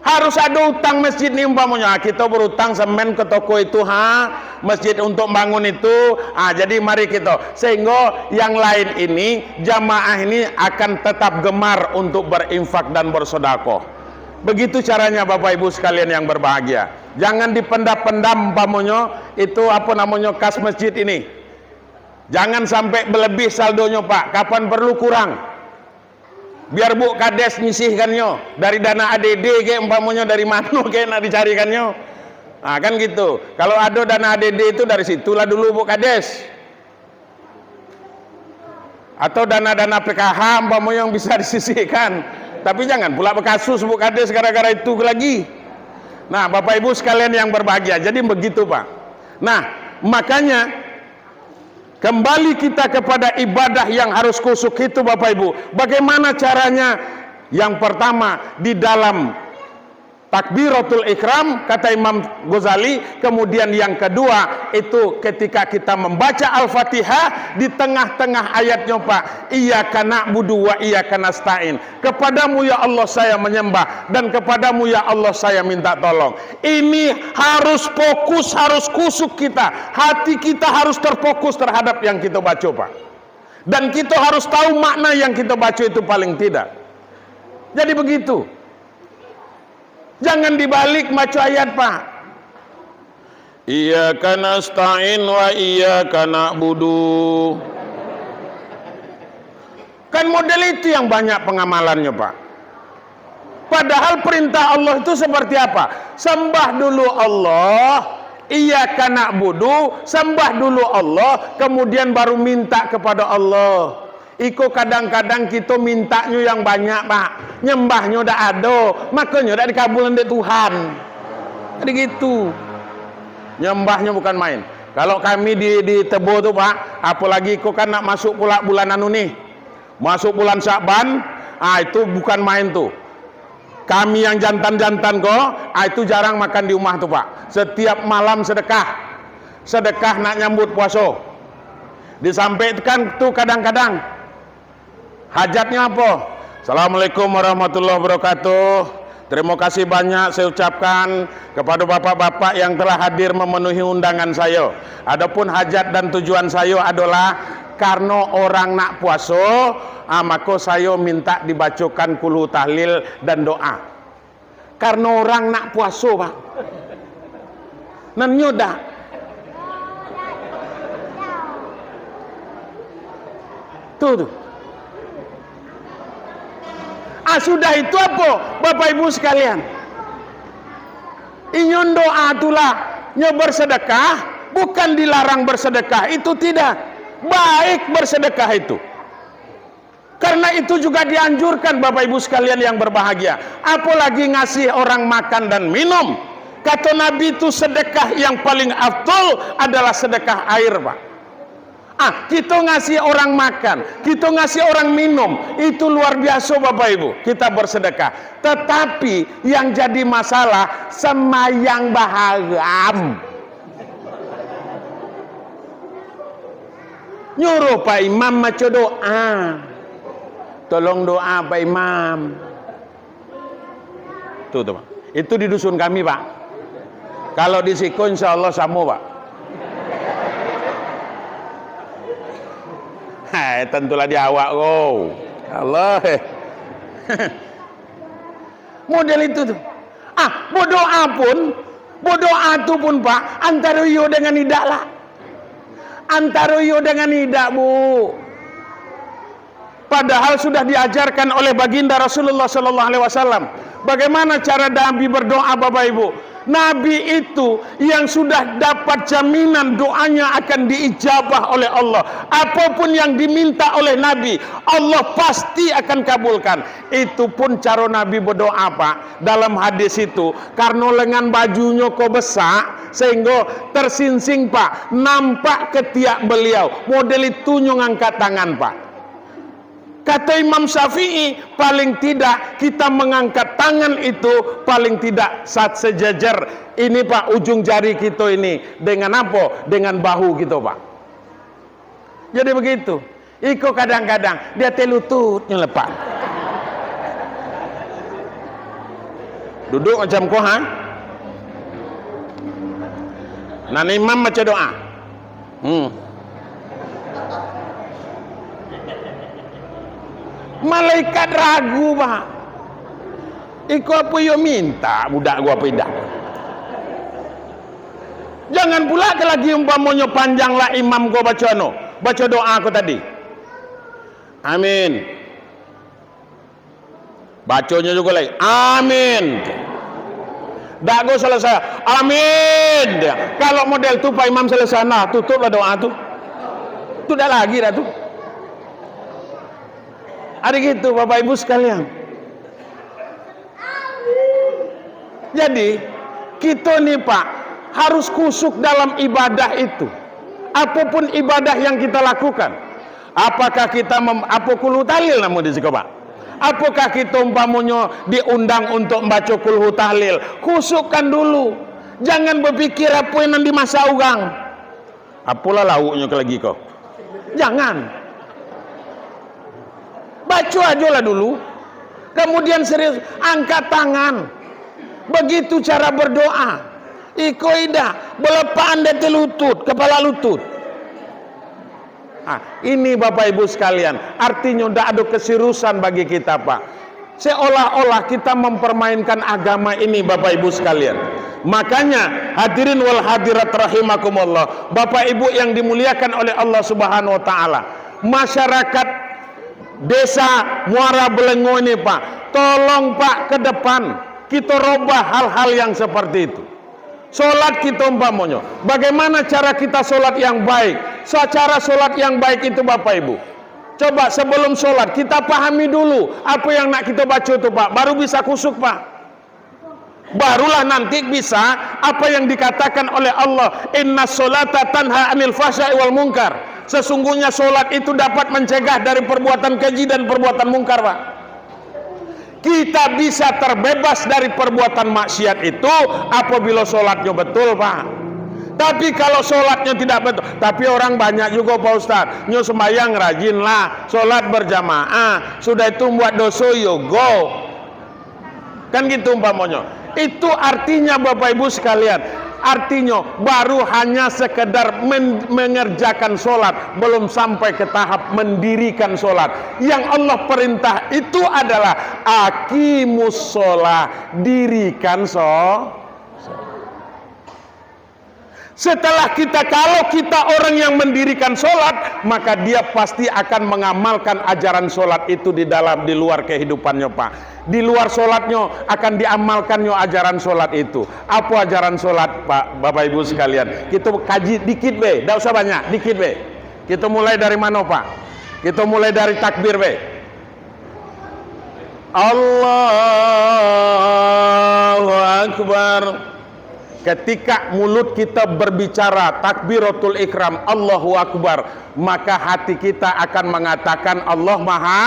Harus ado utang masjid ni umpamonyo. Ah, kito berutang semen ke toko itu, ha, masjid untuk bangun itu. Ah, jadi mari kito, sehingga yang lain ini, jamaah ini akan tetap gemar untuk berinfak dan bersedekah. Begitu caranya, Bapak Ibu sekalian yang berbahagia. Jangan dipendam-pendam umpamonyo itu, apo namonyo, kas masjid ini. Jangan sampai berlebih saldonyo, Pak. Kapan perlu kurang. Biar Buk Kades nyisihkannyo, dari dana A D D ke, umpamonyo dari mano ke nak dicarikan nyo. Ah, kan gitu. Kalau ado dana A D D itu, dari situlah dulu Buk Kades. Atau dana-dana P K H umpamonyo yang bisa disisihkan. Tapi jangan pula bakasus Buk Kades gara-gara itu lagi. Nah, Bapak Ibu sekalian yang berbahagia, jadi begitu, Pak. Nah, makanya, kembali kita kepada ibadah yang harus khusyuk itu, Bapak Ibu. Bagaimana caranya? Yang pertama, di dalam takbiratul ihram, kata Imam Ghazali. Kemudian yang kedua, itu ketika kita membaca Al-Fatihah, di tengah-tengah ayatnya, Pak, "Iyyaka na'budu wa iyyaka nasta'in." Kepadamu, ya Allah, saya menyembah, dan kepadamu, ya Allah, saya minta tolong. Ini harus fokus, harus khusyuk kita. Hati kita harus terfokus terhadap yang kita baca, Pak. Dan kita harus tahu makna yang kita baca itu paling tidak. Jadi begitu. Jangan dibalik baca ayat, Pak. "Iyyaka nasta'in wa iyyaka na'budu." Kan model itu yang banyak pengamalannyo, Pak. Padahal perintah Allah itu seperti apa? Sembah dulu Allah, iyyaka na'budu, sembah dulu Allah, kemudian baru minta kepada Allah. Iko kadang-kadang kito mintaknyo yang banyak, Pak. Nyembahnyo dak ado, makonyo dak dikabulan dek Tuhan. Jadi gitu. Nyembahnyo bukan main. Kalau kami di, di Tebo tu, Pak, apolagi iko kan nak masuk pula bulan anu nih. Masuk bulan Syakban, ah, itu bukan main tu. Kami yang jantan-jantan ko, ah, itu jarang makan di rumah tu, Pak. Setiap malam sedekah. Sedekah nak nyambut puaso. Disampaikan tu kadang-kadang. Hajatnya apa? Assalamualaikum warahmatullahi wabarakatuh. Terima kasih banyak saya ucapkan kepada bapak-bapak yang telah hadir memenuhi undangan saya. Adapun hajat dan tujuan saya adalah karena orang nak puaso, ah, maka saya minta dibacakan kulhu tahlil dan doa. Karena orang nak puaso, Pak. Nan nyo dak. Tu, tu. Ah, sudah itu apa, Bapak Ibu sekalian? Inyo doa tu lah, nyo bersedekah, bukan dilarang bersedekah, itu tidak. Baik bersedekah itu. Karena itu juga dianjurkan, Bapak Ibu sekalian yang berbahagia, apalagi ngasih orang makan dan minum. Kata Nabi itu, sedekah yang paling afdol adalah sedekah air, Pak. Ah, kita ngasih orang makan, kita ngasih orang minum, itu luar biasa, Bapak Ibu, kita bersedekah. Tetapi yang jadi masalah, sembahyang baharam. Nyuruh Pak Imam maco doa. Tolong doa, Pak Imam. Tu, tu, Pak. Itu di dusun kami, Pak. Kalau di siko, insya Allah samo, Pak. Hai, tentulah di awak ko. Allah. Model itu tu. Ah, badoa pun, badoa tu pun, Pak, antaro iyo dengan indak lah. Antaro iyo dengan indak, Bu. Padahal sudah diajarkan oleh Baginda Rasulullah sallallahu alaihi wasallam. Bagaimana cara Nabi berdoa, Bapak Ibu? Nabi itu yang sudah dapat jaminan doanya akan diijabah oleh Allah. Apapun yang diminta oleh Nabi, Allah pasti akan kabulkan. Itu pun caro Nabi berdoa, Pak. Dalam hadis itu, karena lengan bajunyo ko besak, sehingga tersingsing, Pak. Nampak ketiak beliau. Model itu nyo ngangkat tangan, Pak. Kata Imam Syafi'i, paling tidak kita mengangkat tangan itu paling tidak sa-, sejajar ini, Pak, ujung jari kita ini. Dengan apa? Dengan bahu kita, Pak. Jadi begitu. Iko kadang-kadang di ateh lututnyo lepak. Duduk macam ko, ha? Nan imam baca doa. Hmm. Malaikat ragu, Pak. Iko apo iyo minta budak ko apo indak? Jangan pula ka lagi umpamonyo panjang lah imam ko baco anu, baco doa ko tadi. Amin. Baconyo jugo lai, "Amin." Dak go salasai, "Amin." Kalau model tu, Pak Imam salasai, nah, tutuplah doa tu. Tu dak lagi dah tu. Ada gitu, Bapak Ibu sekalian. Jadi, kita ni, Pak, harus khusyuk dalam ibadah itu. Apapun ibadah yang kita lakukan, apakah kita mem-, apo, kulhu tahlil namo di siko, Pak? Apakah kita umpamonyo diundang untuk membaca kulhu tahlil? Khusyukkan dulu. Jangan berpikir apo yang nan dimasak urang. Apolah lauknyo ka lagi ko? Jangan. Baco ajolah dulu. Kemudian serius, angkat tangan. Begitu cara berdoa. Iko indak, belepakan di ateh lutut, kepala lutut. Ah, ini Bapak Ibu sekalian, artinyo ndak ado keseriusan bagi kita, Pak. Seolah-olah kita mempermainkan agama ini, Bapak Ibu sekalian. Makanya, hadirin wal hadirat rahimakumullah, Bapak Ibu yang dimuliakan oleh Allah Subhanahu wa Ta'ala, masyarakat Desa Muara Belengo ini, Pak, tolong, Pak, ke depan kita robah hal-hal yang seperti itu. Solat kita umpamonyo, bagaimana cara kita solat yang baik? Secara solat yang baik itu, Bapak Ibu, coba sebelum solat, kita pahami dulu apa yang nak kita baca tu, Pak. Baru bisa khusyuk, Pak. Barulah nanti bisa apa yang dikatakan oleh Allah, "Inna sholata tanha anil fahsya'i wal munkar." Sesungguhnya solat itu dapat mencegah dari perbuatan keji dan perbuatan mungkar, Pak. Kita bisa terbebas dari perbuatan maksiat itu apabila solatnya betul, Pak. Tapi kalau sholatnya tidak betul, tapi orang banyak juga, Pak Ustaz, nyo sembahyang rajin lah, sholat berjamaah, sudah itu buat dosa, yo go. Kan gitu umpamonyo. Itu artinya, Bapak Ibu sekalian, artinyo baru hanya sekedar men-, mengerjakan sholat, belum sampai ke tahap mendirikan sholat. Yang Allah perintah itu adalah aqimus sholah, dirikan sho-, Setelah kita, kalau kita orang yang mendirikan sholat, maka dia pasti akan mengamalkan ajaran sholat itu di dalam, di luar kehidupannya, Pak. Di luar sholatnya akan diamalkannya ajaran sholat itu. Apa ajaran sholat, Pak, Bapak Ibu sekalian? Kita kaji dikit be, ndak usah banyak, dikit be. Kita mulai dari mana, Pak? Kita mulai dari takbir be. Allahu Akbar. Ketika mulut kita berbicara takbiratul ihram, Allahu Akbar, maka hati kita akan mengatakan, "Allah Maha,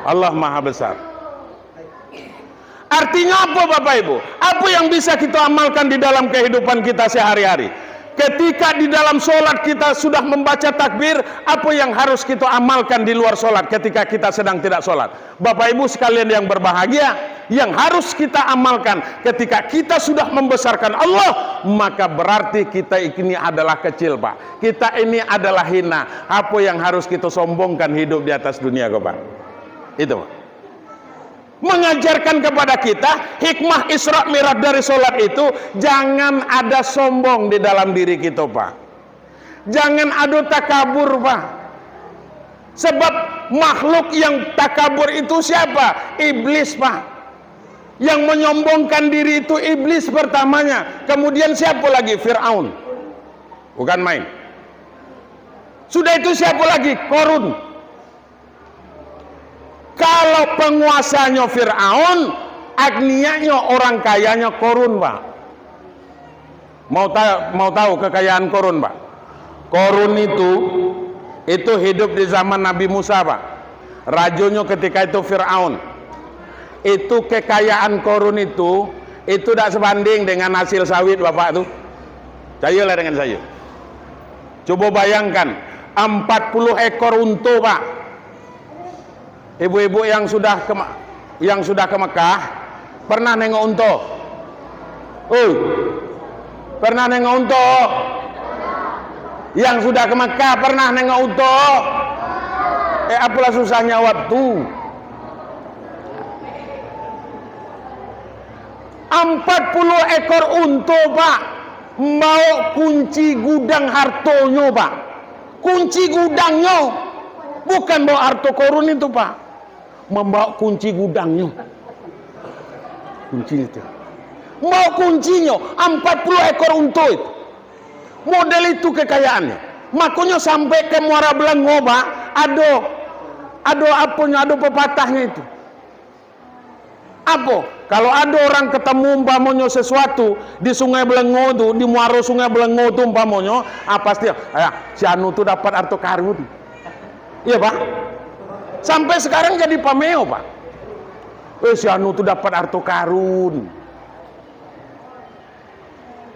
Allah Maha Besar." Artinya apa, Bapak Ibu? Apa yang bisa kita amalkan di dalam kehidupan kita sehari-hari? Ketika di dalam sholat kita sudah membaca takbir, apa yang harus kita amalkan di luar sholat ketika kita sedang tidak sholat? Bapak Ibu sekalian yang berbahagia, yang harus kita amalkan ketika kita sudah membesarkan Allah, maka berarti kita ini adalah kecil, Pak. Kita ini adalah hina. Apa yang harus kita sombongkan hidup di atas dunia ko, Pak? Itu, Pak. Mengajarkan kepada kita hikmah Isra Mi'raj dari sholat itu, jangan ada sombong di dalam diri kita, Pak. Jangan ada takabur, Pak. Sebab makhluk yang takabur itu siapa? Iblis, Pak. Yang menyombongkan diri itu iblis pertamanya. Kemudian siapa lagi? Firaun. Bukan main. Sudah itu siapa lagi? Korun. Kalau penguasanyo Firaun, agnianyo orang kayanyo Korun, Pak. Mau ta-, mau tahu kekayaan Korun, Pak? Korun itu, itu hidup di zaman Nabi Musa, Pak. Rajonyo ketika itu Firaun. Itu kekayaan Korun itu, itu dak sebanding dengan hasil sawit Bapak tu. Cayolah dengan saya. Coba bayangkan, empat puluh ekor unta, Pak. Ibu-ibu yang sudah ke Ma-, yang sudah ke Mekah, pernah nengok unta? Oi, pernah nengok unta? Yang sudah ke Mekah pernah nengok unta? Eh, apalah susah jawab tu? Empat puluh ekor unta, Pak, mbawa kunci gudang hartonyo, Pak. Kunci gudangnyo, bukan bawa harto Korun itu, Pak. Mambawa kunci gudangnyo. Kunci itu. Mambawa kuncinyo, empat puluh ekor unta itu. Model itu kekayaannyo. Makonyo sampai ka Muara Belengo, Pak, ado, ado aponyo, ado pepatahnyo itu. Apo? Kalau ado orang ketemu umpamonyo sesuatu di Sungai Belengo tu, di muaro Sungai Belengo tu umpamonyo, ah, pasti, "Ah, si anu tu dapat harto karun." Iya, Pak? Sampai sekarang jadi pameo, Pak. "Eh, si anu tu dapat harto karun."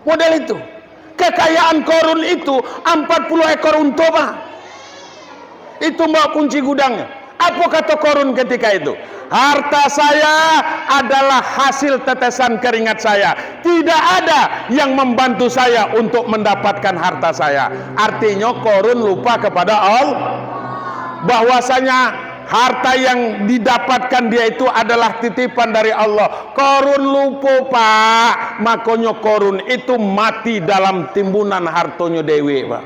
Model itu. Kekayaan Korun itu empat puluh ekor unta, Pak. Itu mbawa kunci gudangnya. Apo kato Korun ketika itu? "Harta saya adalah hasil tetesan keringat saya. Tidak ada yang membantu saya untuk mendapatkan harta saya." Artinyo, Korun lupa kepada Allah. Bahwasanya harta yang didapatkan dia itu adalah titipan dari Allah. Korun lupo, Pak. Makonyo Korun itu mati dalam timbunan hartonyo dewek, Pak.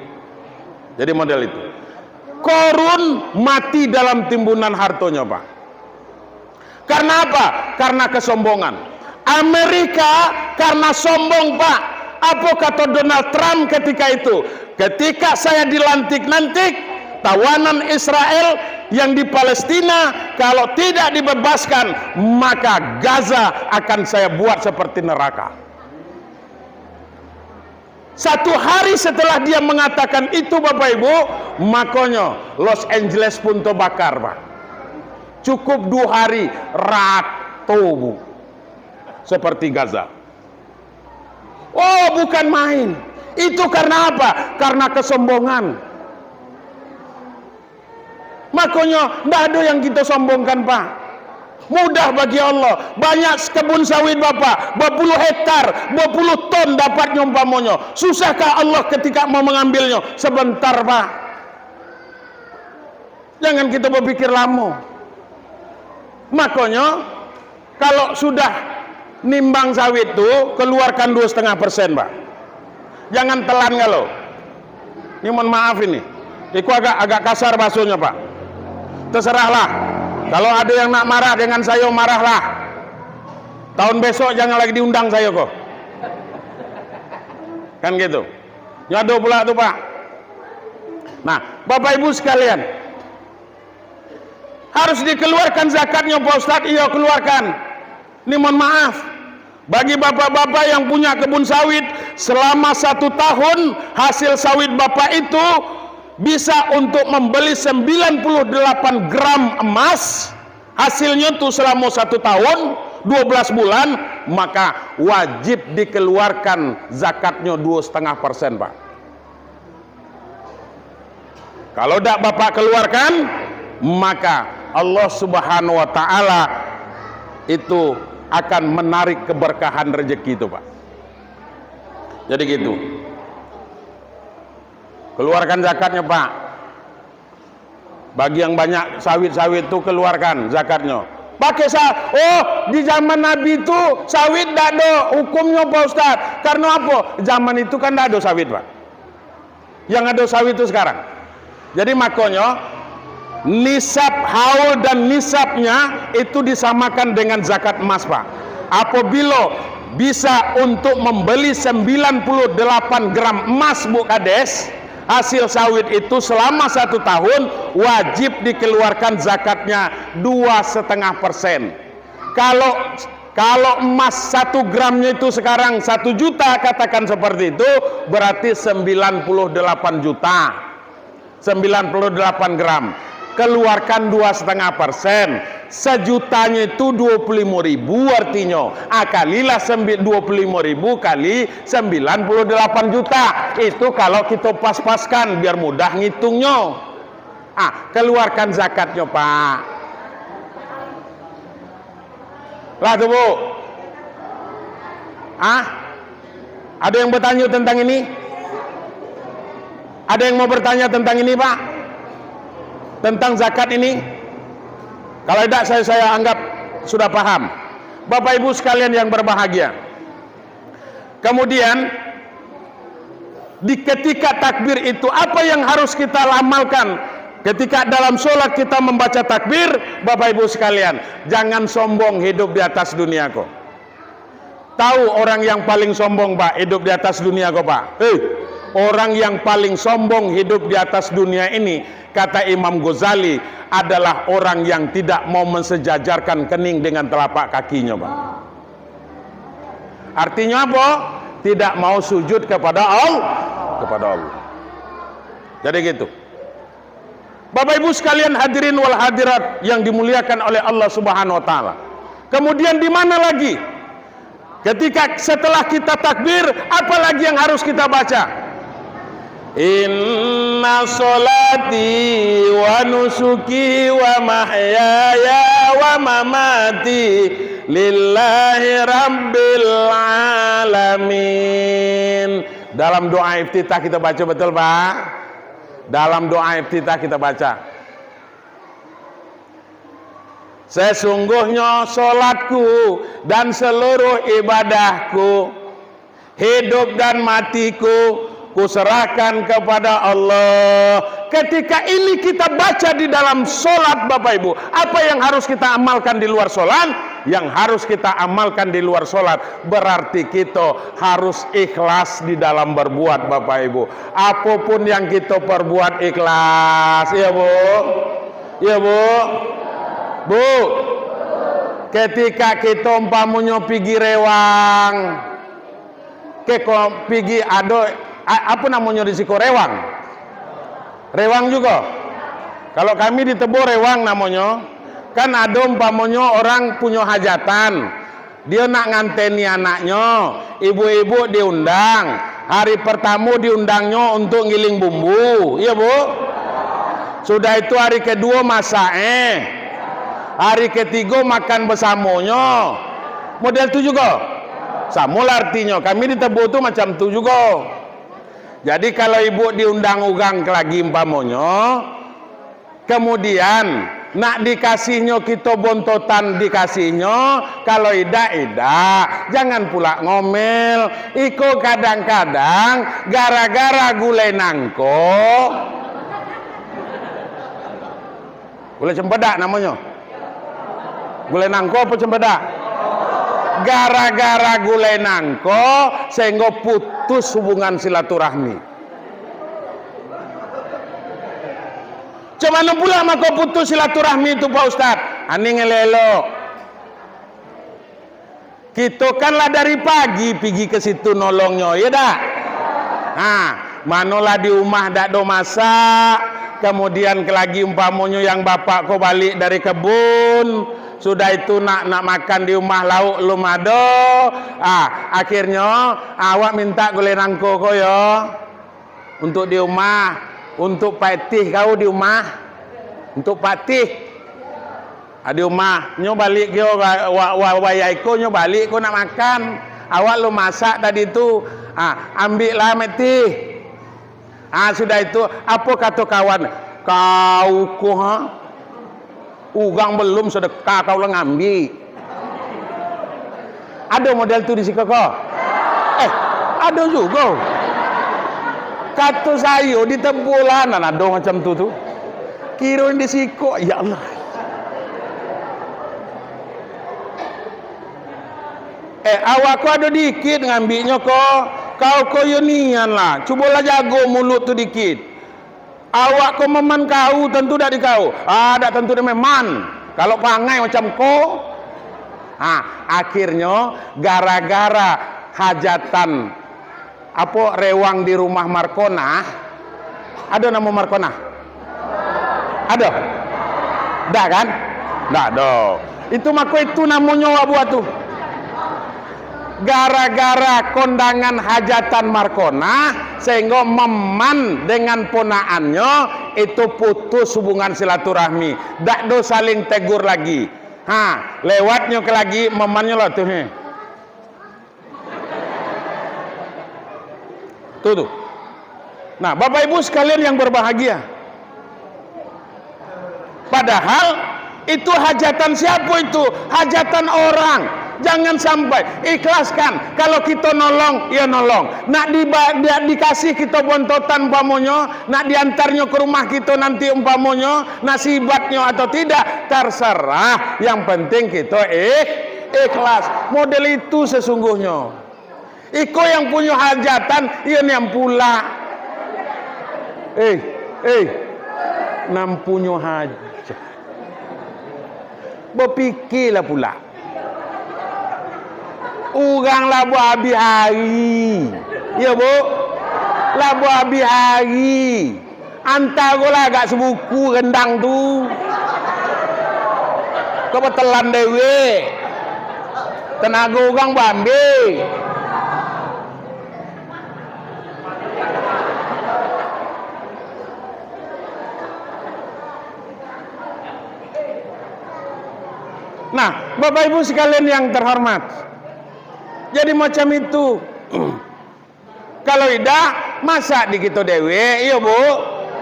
Jadi model itu. Korun mati dalam timbunan hartonyo, Pak. Karena apa? Karena kesombongan. Amerika karena sombong, Pak. Apo kato Donald Trump ketika itu? "Ketika saya dilantik nanti, tawanan Israel yang di Palestina, kalau tidak dibebaskan, maka Gaza akan saya buat seperti neraka." Satu hari setelah dia mengatakan itu, Bapak Ibu, makonyo Los Angeles pun terbakar, Pak. Cukup dua hari, rato, Bu. Seperti Gaza. Oh, bukan main. Itu karena apa? Karena kesombongan. Makonyo, ndak ado yang kito sombongkan, Pak. Mudah bagi Allah. Banyak kebun sawit Bapak, bapuluah hektar, bapuluah ton dapatnyo umpamonyo. Susahkah Allah ketika mau mengambilnyo? Sebentar, Pak. Jangan kito bapikir lamo. Makonyo, kalau sudah nimbang sawit tu, keluarkan dua setengah persen, Pak. Jangan telan galo. Ini mohon maaf ini. Iko agak, agak kasar bahasonyo, Pak. Terserahlah. Kalau ada yang nak marah dengan sayo, marahlah. Tahun besok jangan lagi diundang sayo ko. Kan gitu. Nyo ado pula tu, Pak. Nah, Bapak Ibu sekalian, harus dikeluarkan zakatnyo, Pak Ustadz. Iyo, keluarkan. Ini mohon maaf, bagi bapak-bapak yang punya kebun sawit, selama satu tahun hasil sawit bapak itu bisa untuk membeli sembilan puluh delapan gram emas, hasilnyo tu selama satu tahun, dua belas bulan, maka wajib dikeluarkan zakatnyo dua setengah persen, Pak. Kalau dak Bapak keluarkan, maka Allah Subhanahu wa Ta'ala itu akan menarik keberkahan rezeki itu, Pak. Jadi gitu. Keluarkan zakatnya, Pak. Bagi yang banyak sawit-sawit tu, keluarkan zakatnya. Pakai sa-, oh, di zaman Nabi tu sawit dak ado hukumnya, Pak Ustaz. Karena apa? Zaman itu kan dak ado sawit, Pak. Yang ado sawit tu sekarang. Jadi makonyo, nisab haul dan nisabnya itu disamakan dengan zakat emas, Pak. Apabila bisa untuk membeli sembilan puluh delapan gram emas, Bu Kades, hasil sawit itu selama satu tahun wajib dikeluarkan zakatnya dua setengah persen. Kalau, kalau emas satu gramnya itu sekarang satu juta, katakan seperti itu, berarti sembilan puluh delapan juta. Sembilan puluh delapan gram. Keluarkan dua setengah persen. Sejutanya itu dua puluh lima ribu artinya. Ah, kalilah sembi-, dua puluh lima ribu kali sembilan puluh delapan juta. Itu kalau kita pas-paskan, biar mudah ngitungnya. Ah, keluarkan zakatnya, Pak. Lah tu, Bu. Ah? Ada yang bertanya tentang ini? Ada yang mau bertanya tentang ini, Pak? Tentang zakat ini? Kalau tidak, saya, saya anggap sudah paham. Bapak Ibu sekalian yang berbahagia. Kemudian, di ketika takbir itu, apa yang harus kita amalkan? Ketika dalam sholat kita membaca takbir, Bapak Ibu sekalian, jangan sombong hidup di atas dunia ko. Tahu orang yang paling sombong, Pak, hidup di atas dunia ko, Pak? Hei, orang yang paling sombong hidup di atas dunia ini, kata Imam Ghazali, adalah orang yang tidak mau mensejajarkan kening dengan telapak kakinya, Pak. Artinya apa? Tidak mau sujud kepada Allah, kepada Allah. Jadi gitu. Bapak Ibu sekalian, hadirin wal hadirat yang dimuliakan oleh Allah Subhanahu wa Ta'ala. Kemudian di mana lagi? Ketika setelah kita takbir, apa lagi yang harus kita baca? Inna salati wa nusuki wa mahyaya wa mamati lillahi rabbil alamin. Dalam doa iftitah kita baca, betul, Pak? Dalam doa iftitah kita baca, "Sesungguhnya salatku dan seluruh ibadahku, hidup dan matiku, kuserahkan kepada Allah." Ketika ini kita baca di dalam salat, Bapak Ibu, apa yang harus kita amalkan di luar salat? Yang harus kita amalkan di luar salat, berarti kita harus ikhlas di dalam berbuat, Bapak Ibu. Apapun yang kita perbuat ikhlas, ya, Bu? Ya, Bu? Bu, ketika kita umpamonyo pigi Rewang, ke ko-, pigi ado, a-, apo namonyo di siko, Rewang? Rewang jugo. Kalau kami di Tebo Rewang namonyo, kan ado umpamonyo orang punyo hajatan, dio nak nganteni anaknyo, ibu-ibu diundang, Hari pertamo diundangnyo untuk ngiling bumbu, iyo, Bu? Sudah itu hari keduo masak, eh. Hari ketigo makan bersamonyo. Model tu jugo. Samolah artinyo. Kami di Tebo tu macam tu jugo. Jadi, kalau ibu diundang urang lagi umpamonyo, kemudian, nak dikasihnyo kito bontotan dikasihnyo, kalau idak, idak. Jangan pula ngomel. Iko kadang-kadang gara-gara gulai nangko. Gulai cempedak namonyo. Gulai nangko apo cempedak? Gara-gara gulai nangko, sehinggo putus hubungan silaturahmi. Cak mano pula mako putus silaturahmi tu, Pak Ustaz? Aning elok-elok. Kito kan lah dari pagi pigi ka situ nolongnyo, iyo dak? Ha, manolah di umah dak do masak, kamudian lagi umpamonyo yang bapak ko balik dari kebun, sudah itu nak, nak makan di umah lauk lum ado, ah, akhirnyo awak mintak gulai nangko ko yo. Untuk di umah, untuk patih kau di umah, untuk patih. Ah, di umah, nyo balik kio, wa-, wa-, wa-, wayah iko nyo balik ko nak makan. Awak lo masak tadi tu, ah, ambiaklah mek tih. Ah, sudah itu, apo kato kawan, kau ko, ha? Urang balum sadakah, kau lah ngambik. Ado model tu di siko ko? Eh, ado jugo. Kato sayo di Tebo lah, nan ado macam tu tu. Kiro di siko, ya Allah. Eh, awak ko ado dikit ngambiknyo ko. Kau ko yo nian lah. Cubolah jago mulut tu dikit. Awak ko maman kau, tantu dak di kau? Ah, dak tantu dek maman. Kalau pangai macam ko, ah, akhirnyo gara-gara hajatan, apo, rewang di rumah Markonah, ado namo Markonah? Ado? Dak kan? Dak ado. Itu mako itu namonyo awak buat tu. Gara-gara kondangan hajatan Markonah, sehinggo maman dengan ponakannyo itu putus hubungan silaturahmi, dak do saling tegur lagi. Ha, lewatnyo ka lagi mamannyo lah tu, he. Tu, tu. Nah, Bapak Ibu sekalian yang berbahagia, padahal itu hajatan siapo itu? Hajatan orang. Jangan sampai, ikhlaskan. Kalau kito nolong, yo nolong. Nak diba-, di-, dikasih kito bontotan umpamonyo, nak diantarnyo ka rumah kito nanti umpamonyo, nak sibatnyo atau tidak, terserah. Yang penting kito ikh-, ikhlas. Model itu sesungguhnyo. Iko yang punyo hajatan, iyo nian pulak. Eh, eh, nan punyo hajat. Bapikialah pulak. Urang lah baabih ari. Iyo, Bu? Lah baabih ari. Antaro lah agak sabuku rendang tu. Kok batelan dewek. Tanago urang baambik. Nah, Bapak Ibu sekalian yang terhormat. Jadi macam itu. Kalau idak, masak di kito dewek, iyo, Bu?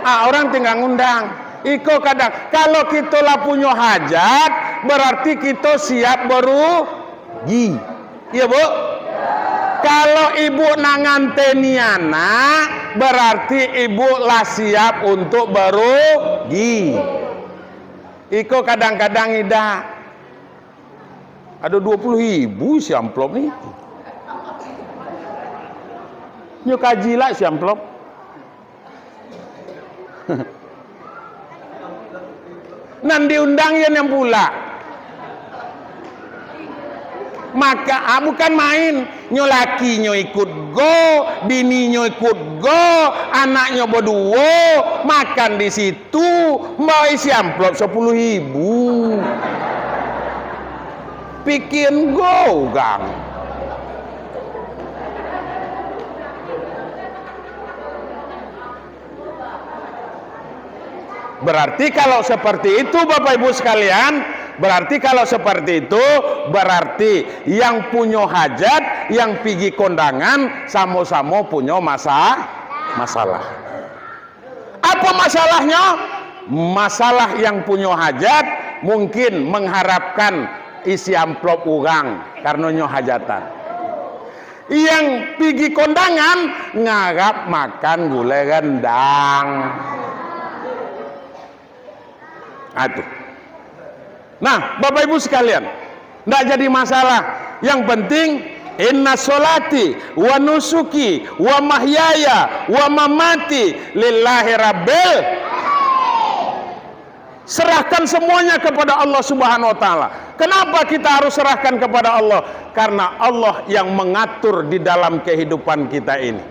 Ah, urang tingga ngundang. Iko kadang, kalau kito lah punyo hajat, berarti kito siap barugi. Iyo, Bu? Kalau ibu nak nganteni anak, berarti ibu lah siap untuk barugi. Iko kadang-kadang idak. Ado duo puluah ribu isi amplop ni. Nyo kaji lah isi amplop. Nan diundang iyo nian pulak. Maka, ah, bukan main. Nyo lakinyo ikut go, bininyo ikut go, anaknyo baduo, makan di situ, mbawa isi amplop sapuluah ribu. Pikian go urang. Berarti kalau seperti itu, Bapak Ibu sekalian, berarti kalau seperti itu, berarti yang punyo hajat, yang pigi kondangan, samo-samo punyo masa-, masalah. Apa masalahnyo? Masalah yang punyo hajat mungkin mengharapkan isi amplop urang, karano nyo hajatan. Yang pigi kondangan ngarap makan gulai rendang. Nah, tu. Nah, Bapak Ibu sekalian, ndak jadi masalah. Yang penting, "Inna sholati wa nusuki wa mahyaya wa mamati lillahi rabbil." Serahkan semuanya kepada Allah Subhanahu wa Ta'ala. Kenapa kita harus serahkan kepada Allah? Karena Allah yang mengatur di dalam kehidupan kita ini.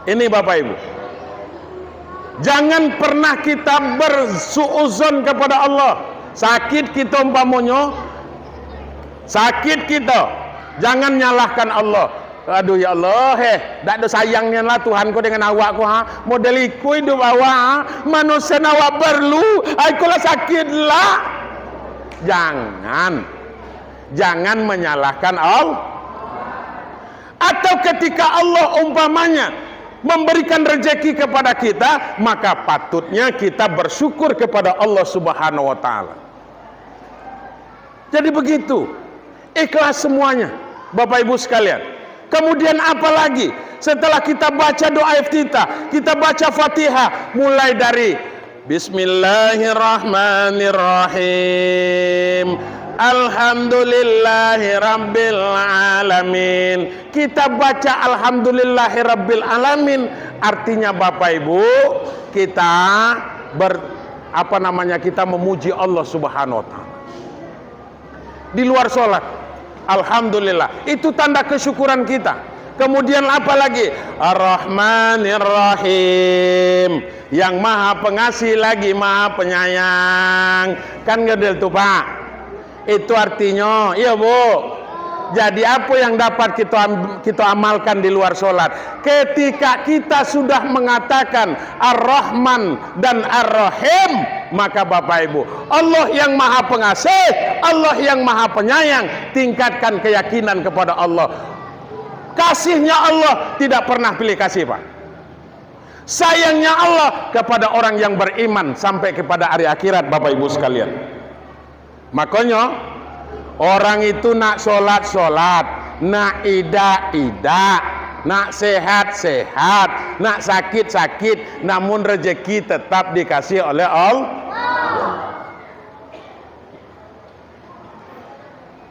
Ini, Bapak Ibu, jangan pernah kita bersuuzon kepada Allah. Sakit kita umpamonyo, sakit kita, jangan nyalahkan Allah. "Aduh, ya Allah, eh, dak ado sayang nian lah Tuhan ko dengan awak ko, ha? Model iko idup awak, ha? Mano sen awak perlu, ai ko lah sakit lah." Jangan. Jangan menyalahkan Allah. Atau ketika Allah umpamanya memberikan rezeki kepada kita, maka patutnya kita bersyukur kepada Allah Subhanahu wa Ta'ala. Jadi begitu, ikhlas semuanya, Bapak Ibu sekalian. Kemudian apa lagi? Setelah kita baca doa iftitah, kita baca Fatihah, mulai dari Bismillahirrahmanirrahim. Alhamdulillahirabbil alamin. Kita baca Alhamdulillahirabbil alamin, artinya, Bapak Ibu, kita ber-, apa namanya, kita memuji Allah Subhanahu wa Ta'ala. Di luar sholat, alhamdulillah, itu tanda kesyukuran kita. Kemudian apa lagi? Ar-Rahmanir Rahim, yang Maha Pengasih lagi Maha Penyayang. Kan gadel tu, Pak? Itu artinyo, iya, Bu? Jadi, apa yang dapat kita am-, kita amalkan di luar sholat? Ketika kita sudah mengatakan Ar-Rahman dan Ar-Rahim, maka, Bapak Ibu, Allah yang Maha Pengasih, Allah yang Maha Penyayang, tingkatkan keyakinan kepada Allah. Kasihnya Allah tidak pernah pilih kasih, Pak. Sayangnya Allah kepada orang yang beriman sampai kepada hari akhirat, Bapak Ibu sekalian. Makonyo, orang itu nak sholat-sholat, nak idak-idak, nak sehat-sehat, nak sakit-sakit, namun rezeki tetap dikasih oleh Allah.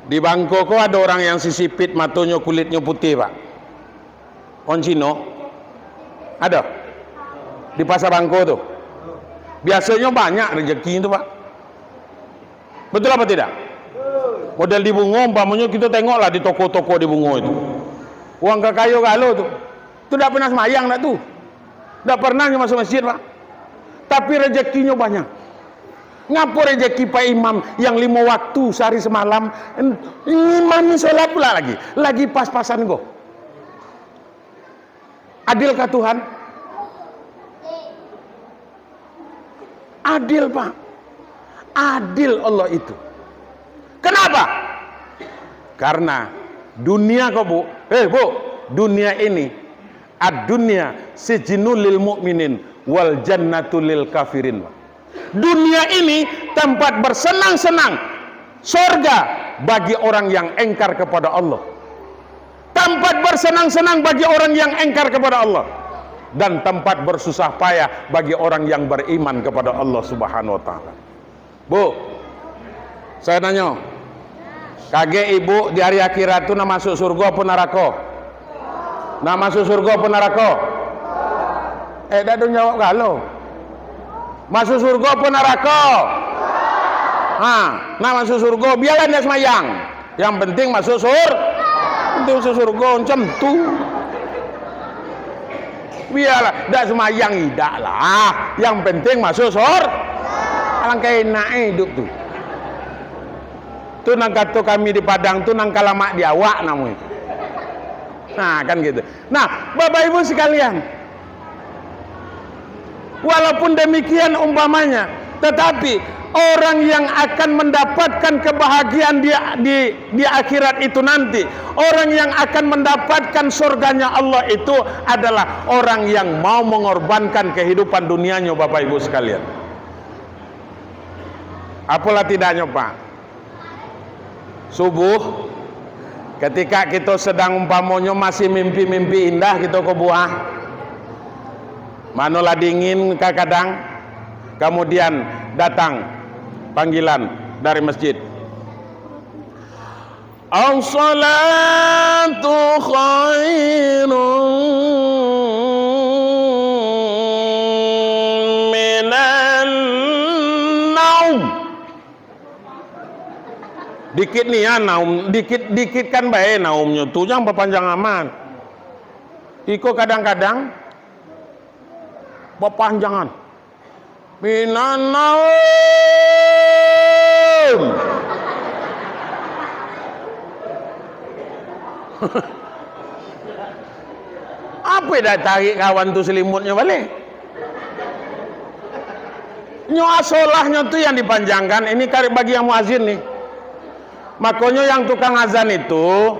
Di Bangko ko ado orang yang sisipit matonyo, kulitnyo putih, Pak. Orang Cino. Ado. Di Pasar Bangko tu. Biasonyo banyak rezeki tu, Pak. Betul apa tidak? Model di Bungo, umpamonyo kito tengoklah di toko-toko di Bungo itu. Urang kakayo galo tu. Tu dak pernah sembahyang dak tu? Dak pernah nyo masuk masjid, Pak. Tapi rezekinyo banyak. Ngapo rezeki Pak Imam yang limo waktu sehari semalam, en-, imam ni sholat pula lagi, lagi pas-pasan ko. Adilkah Tuhan? Adil, Pak. Adil Allah itu. Kenapa? Karena dunia ko, Bu. Eh, Bu, dunia ini, ad-dunya sijnul lil mu'minin wal jannatu lil kafirin, Pak. Dunia ini tempat bersenang-senang, sorga bagi orang yang engkar kepada Allah. Tempat bersenang-senang bagi orang yang engkar kepada Allah. Dan tempat bersusah payah bagi orang yang beriman kepada Allah Subhanahu wa Ta'ala. Bu, saya nanyo, kagek ibu di hari akhirat tu nak masuk surga apa narako? Nak masuk surga apa narako? Eh, dak ado jawab galo. Masuk surga apa narako? Ha, nak masuk surga, biarlah ndak semayang. Yang penting masuk sur-, penting masuk surga, macam tu. Biarlah, dak semayang idak lah. Yang penting masuk sur-, alangkah enak hidup tu. Tu nan kato kami di Padang tu, nan ka lamak di awak namonyo. Nah, kan gitu. Nah, Bapak Ibu sekalian, Walaupun demikian umpamanya, tetapi orang yang akan mendapatkan kebahagiaan di, di, di akhirat itu nanti, orang yang akan mendapatkan surganya Allah itu adalah orang yang mau mengorbankan kehidupan dunianya, Bapak Ibu sekalian. Apolah tidaknyo, Pak? Subuh, ketika kito sedang umpamonyo masih mimpi-mimpi indah kito ko buah, mano lah dingin kadang-kadang, kamudian datang panggilan dari masjid. As-salatu khairun minan naum. Dikit nian naum, dikit-dikit kan bae naumnyo tu, jan bapanjang amat. Iko kadang-kadang bapanjangan. Minan naum. Apo dah tarik kawan tu selimutnyo baliak? Nyo asolahnyo tu yang dipanjangkan, ini karib bagi yang muazin ni. Makonyo yang tukang azan itu,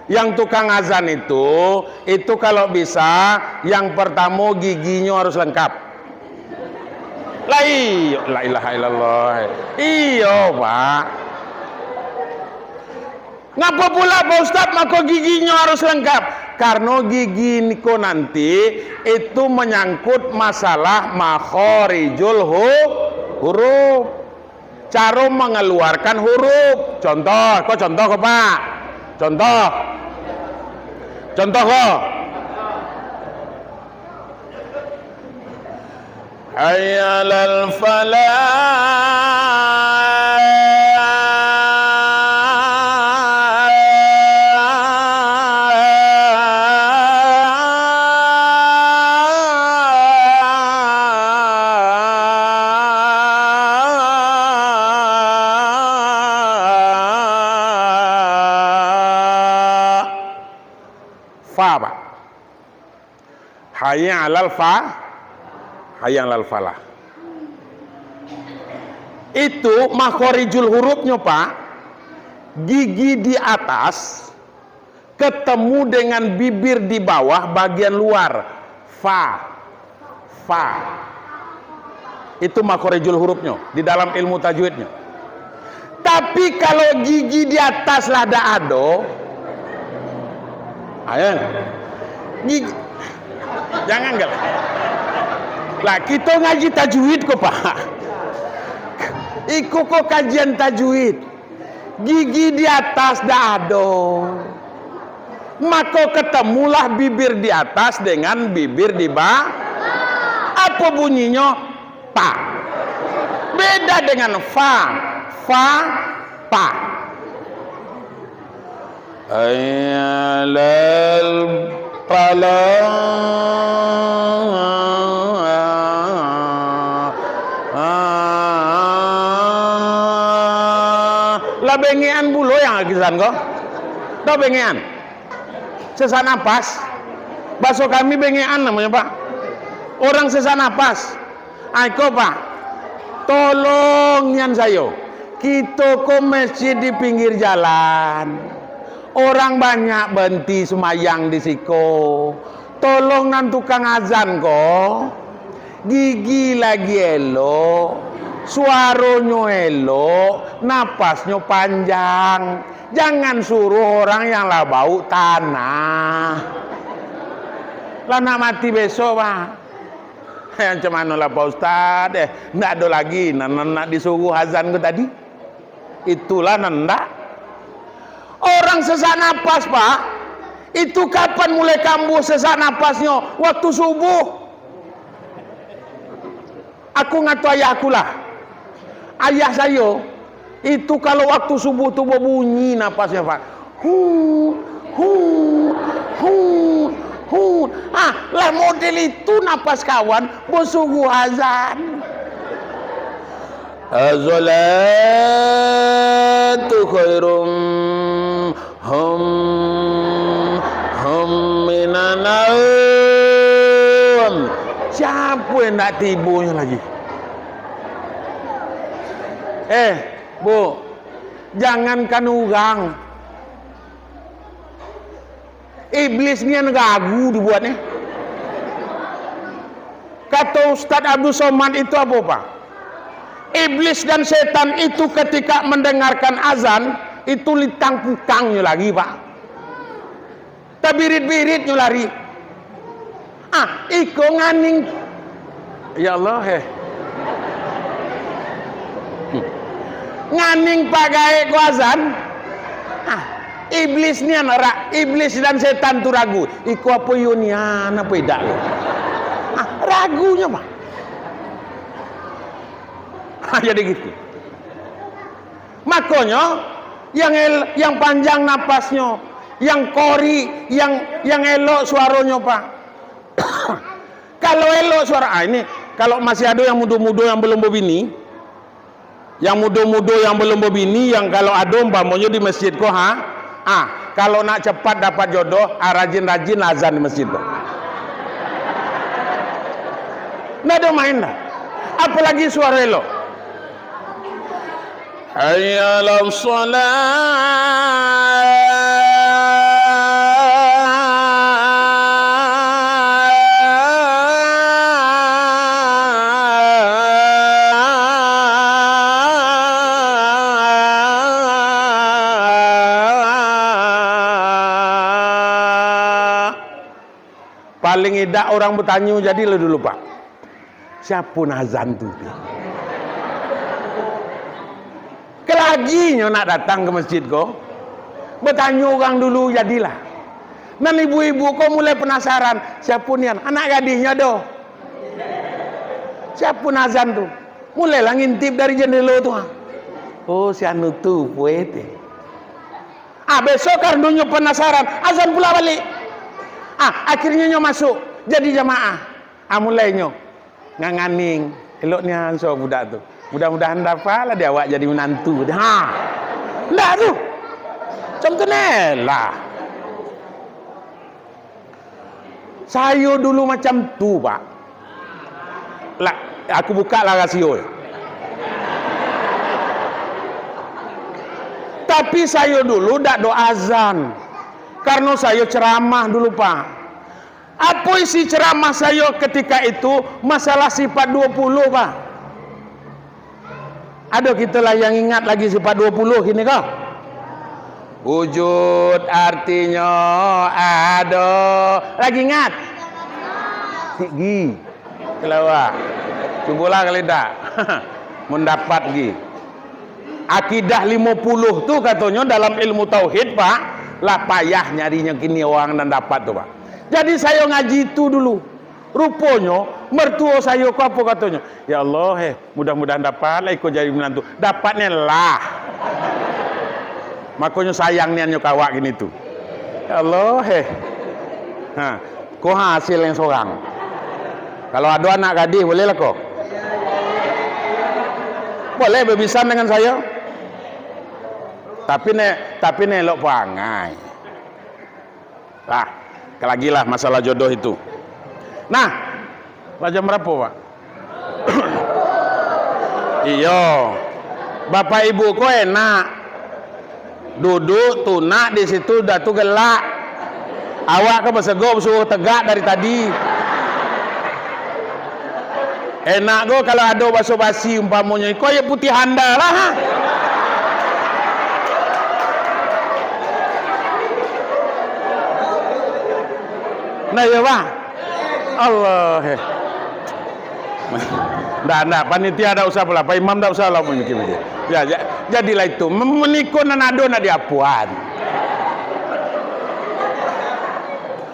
yang tukang azan itu, itu kalau bisa, yang pertamo giginyo harus lengkap. Lah iyo, la ilaha illallah. Iyo, Pak. Ngapo pula, Pak Ustaz, mako giginyo harus lengkap? Karno gigi niko nanti itu manyangkut masalah makhorijul hu-, huruf. Caro mangaluarkan huruf. Contoh, ko contoh ko, Pak? Contoh. Contoh ko. Hayya 'alal falah. Fa, Pak. Hayya 'alal fa-, hayya 'alal falah. Itu makhorijul hurufnyo, Pak. Gigi di atas ketemu dengan bibir di bawah bagian luar. Fa. Fa. Itu makhorijul hurufnyo di dalam ilmu tajwidnyo. Tapi kalau gigi di atas lah dak ado, ayo, gigi, jangan galak. Lah, kito ngaji tajwid ko, Pak. Iko ko kajian tajwid. Gigi di atas dak ado. Mako ketemulah bibir di atas dengan bibir di ba-, apo bunyinyo? Pa. Beda dengan fa. Fa, pa. Hayya 'alal falah. Lah bengekan pulo yang akisan ko. Tau bengekan? Sesak napas. Baso kami bengekan namonyo, Pak. Orang sesak napas. Ai ko, Pak, tolong nian sayo. Kito ko masjid di pinggir jalan. Orang banyak baranti sumayang di siko. Tolong nan tukang azan ko, gigi lagi elok, suaronyo elok, napasnyo panjang. Jangan suruh orang yang lah bau tanah. Lah nak mati besok, Pak. Macam mano lah, Pak Ustaz, eh? Ndak ado lagi nan, nan nak disuruh azan ko tadi? Itulah nan ndak. Orang sesak napas, Pak, itu kapan mulai kambuh sesak napasnyo? Waktu subuh. Aku ngato ayah aku lah. Ayah sayo, itu kalau waktu subuh tu babunyi napasnyo, Pak. Hu, hu, hu, hu. Ah, lah model itu napas kawan, basuruh azan. Az-salatu khairum hum, hum minan naum. Siapo yang ndak tibonyo lagi? Eh, Bu, jangankan urang. Iblis nian ragu dibuatnyo. Kato Ustaz Abdul Somad itu apo, Pak? Iblis dan setan itu ketika mendengarkan azan, itu litang pukangnyo lari, Pak. Tabirit-biritnyo lari. Ah, iko nganing. Ya Allah, eh. Nganing Pak Gaek ko azan. Ah, iblis nian ra-, iblis dan setan tu ragu. Iko apo iyo nian, apo idak ko? Ah, ragunyo, Pak. Ah, jadi gitu. Makonyo, yang el-, yang panjang napasnyo, yang korik, yang, yang elok suaronyo, Pak. Kalau elok suaro, ah, ini, kalau masih ado yang mudo-mudo yang belum babini, yang mudo-mudo yang belum babini, yang kalau ado umpamonyo di masjid ko, ha, ah, kalau nak cepat dapat jodoh, ah, rajin-rajin azan di masjid ko. Ndak ado main dah. Apalagi suaro elok. Hayya 'alas shalah. Paling idak urang batanyo jadi lah dulu, Pak. Siapo nan azan tu? Kalaginyo nak datang ka masjid ko, batanyo urang dulu jadilah. Nan ibu-ibu ko mulai panasaran, siapo nian? Anak gadihnyo ado. Siapo nan azan tu? Mulailah ngintip dari jandelo tu, ha. Oh, si anu tu, puete. Ah, besok karnonyo panasaran, azan pula baliak. Ah, akhirnyo nyo masuk, jadi jamaah. Ah, mulainyo nganganing, elok nian suaro budak tu. Mudah-mudahan dapatlah di awak jadi minantu. Ha. Ndak tu. Macam tu ne lah. Sayo dulu macam tu, Pak. Lah, aku buka lah rasio. Tapi sayo dulu dak do azan. Karno sayo ceramah dulu, Pak. Apo isi ceramah sayo ketika itu? Masalah sifat duo puluh, Pak. Ado kito lah yang ingat lagi sifat duo puluh kini ko? Wujud artinyo ado. Lagi ingat? Tinggi. Kalawa. Cubolah kali dak. Mun dapat gi. Akidah limo puluh tu katonyo dalam ilmu tauhid, Pak, lah payah nyarinyo kini urang nan dapat tu, Pak. Jadi sayo ngaji tu dulu. Ruponyo, mertuo sayo ko apo katonyo? "Ya Allah, eh, mudah-mudahan dapatlah iko jadi minantu." Dapat nian lah. Makonyo sayang nian nyo ka awak kini tu. Ya Allah, eh. Ha, ko hasil yang sorang. Kalau ado anak gadih, bolehlah ko? Boleh babisan dengan sayo. Tapi ne, tapi ne elok parangai. Ah, ka lagi lah masalah jodoh itu. Nah, lah jam barapo, Pak? Iyo. Bapak Ibu ko enak. Duduk, tunak di situ, dah tu gelak. Awak ka basegok, basuruh tegak dari tadi. Enak ko kalau ado baso-basi umpamonyo, iko aia putiah anda lah, ha? Nah, iyo, Pak. Allah, eh. Ndak, ndak, panitia ndak usah pulo, Pak Imam ndak usah lah mamikir-mikir. Ya, ja-, jadilah itu. Mem-, menikun nan ado nak diapuan.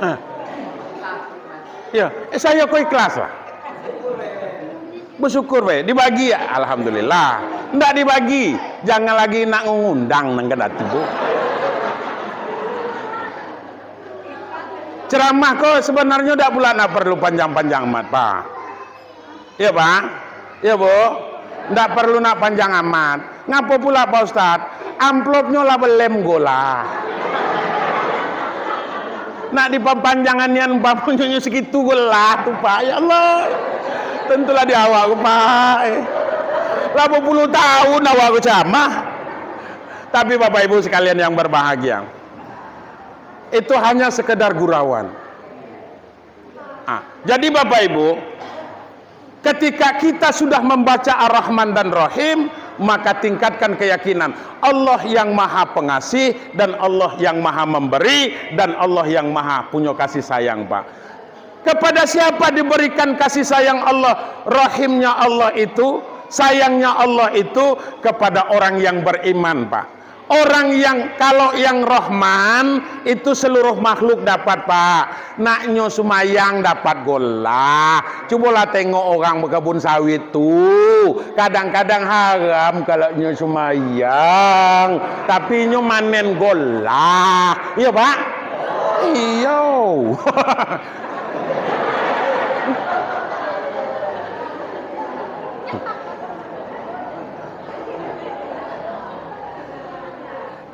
Hah. Ya, eh, sayo ko ikhlas lah. Basyukur bae, dibagi, alhamdulillah. Ndak dibagi, jangan lagi nak ngundang nan ka datang tu. Ceramah ko sebenarnyo ndak pula nak perlu panjang-panjang amat, Pak. Iyo, Pak? Iyo, Bu? Ndak perlu nak panjang amat. Ngapo pula, Pak Ustaz? Amplopnyo lah balem golah. Nak dipapanjangan nian, umpamonyo sakitu ko lah tu, Pak. Ya Allah. Tantulah di awak ko, Pak. Eh. Lapan puluh tahun awak ko ceramah. Tapi Bapak Ibu sekalian yang berbahagia, itu hanya sekedar gurauan. Ah, jadi Bapak Ibu, ketika kita sudah membaca Ar-Rahman dan Rahim, maka tingkatkan keyakinan Allah yang Maha Pengasih dan Allah yang Maha Memberi dan Allah yang Maha punyo kasih sayang, Pak. Kepada siapa diberikan kasih sayang Allah, rahimnya Allah itu, sayangnya Allah itu kepada orang yang beriman, Pak. Orang yang, kalau yang Rahman, itu seluruh makhluk dapat, Pak. Naknyo sumayang dapat golah. Cubolah tengok orang bakabun sawit tu. Kadang-kadang haram kalau nyo sumayang, tapi nyo manen golah. Iyo, Pak? Iyo.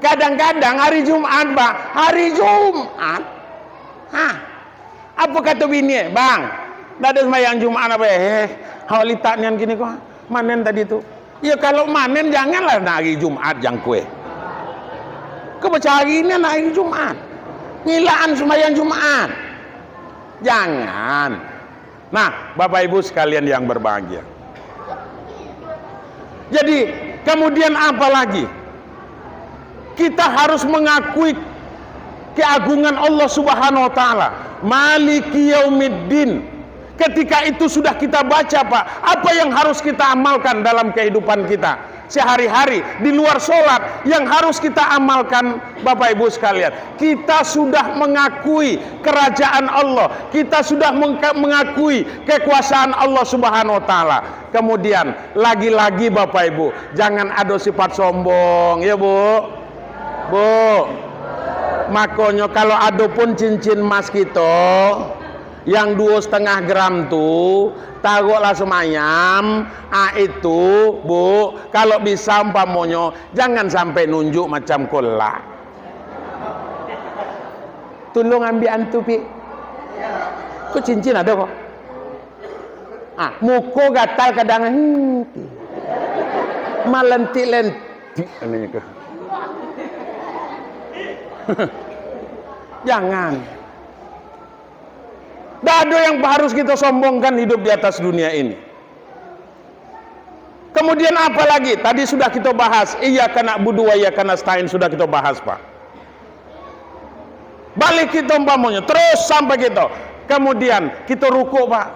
Kadang-kadang hari Jumat, Bang. Hari Jumat. Hah. Apo kato bini, "Bang, ndak ado sumbayang Jumat apo?" "Eh, awak litak nian kini ko. Manen tadi tu." Ya, kalau manen, janganlah nak hari Jumat jangkue. Kau bacari nian nak hari Jumat. Ngilaan sumbayang Jumat. Jangan. Nah, Bapak Ibu sekalian yang berbahagia. Jadi, kemudian apa lagi? Kita harus mengakui keagungan Allah Subhanahu wa Ta'ala. Maliki yaumiddin. Ketika itu sudah kita baca, Pak, apa yang harus kita amalkan dalam kehidupan kita sehari-hari, di luar sholat, yang harus kita amalkan, Bapak Ibu sekalian? Kita sudah mengakui kerajaan Allah, kita sudah mengka-, mengakui kekuasaan Allah Subhanahu wa Ta'ala. Kemudian, lagi-lagi, Bapak Ibu, jangan ado sifat sombong, ya, Bu? Bu, makonyo, kalau ado pun cincin emas kito, yang duo setengah gram tu, taroklah sumayam, ah, itu, Bu, kalau bisa umpamonyo, jangan sampai nunjuk macam ko lah. Tolong ambiak antu, Pi. Ko cincin ado ko? Ah, muko gatal kadang, hmm, malentik-lentik, katanya ko. Jangan. Ndak ado yang harus kita sombongkan hidup di atas dunia ini. Kemudian apa lagi? Tadi sudah kita bahas, iyyaka na'budu wa iyyaka nasta'in sudah kita bahas, Pak. Balik kita umpamonyo, terus sampai kita. Kemudian kita rukuk, Pak.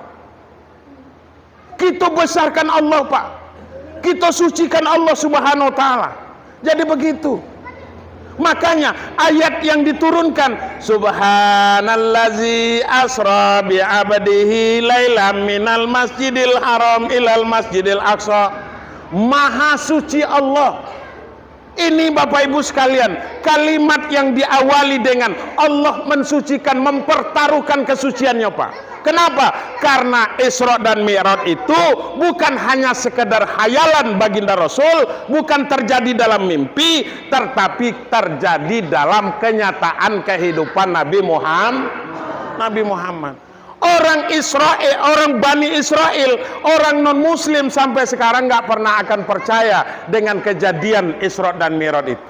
Kita besarkan Allah, Pak. Kita sucikan Allah Subhanahu wa Ta'ala. Jadi begitu. Makanya ayat yang diturunkan, "Subhanallazi asra bi abdihi lailam minal masjidil haram ilal masjidil aqsa." Maha suci Allah. Ini, Bapak Ibu sekalian, kalimat yang diawali dengan Allah mensucikan, mempertaruhkan kesuciannya, Pak. Kenapa? Karena Isra dan Mi'raj itu bukan hanya sekedar hayalan Baginda Rasul, bukan terjadi dalam mimpi, tetapi terjadi dalam kenyataan kehidupan Nabi Muham-, Nabi Muhammad. Orang Israel, orang Bani Israel, orang non-muslim sampai sekarang nggak pernah akan percaya dengan kejadian Isra dan Mi'raj itu.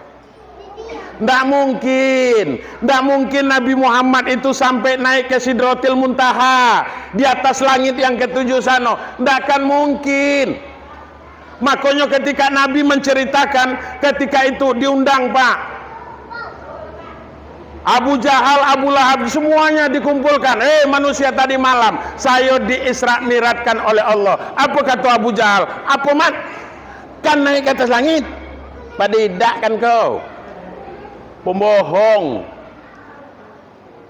Ndak mungkin, ndak mungkin Nabi Muhammad itu sampai naik ke Sidratil Muntaha, di atas langit yang ketujuh sano. Ndak akan mungkin. Makonyo ketika Nabi menceritakan, ketika itu diundang, Pak. Abu Jahal, Abu Lahab, semuanya dikumpulkan. "Eh, manusia, tadi malam sayo di-Isra Mi'rajkan oleh Allah." Apa kato Abu Jahal? "Apo, Mat? Kan naik ke atas langit?" "Pado idak kan kau. Pembohong."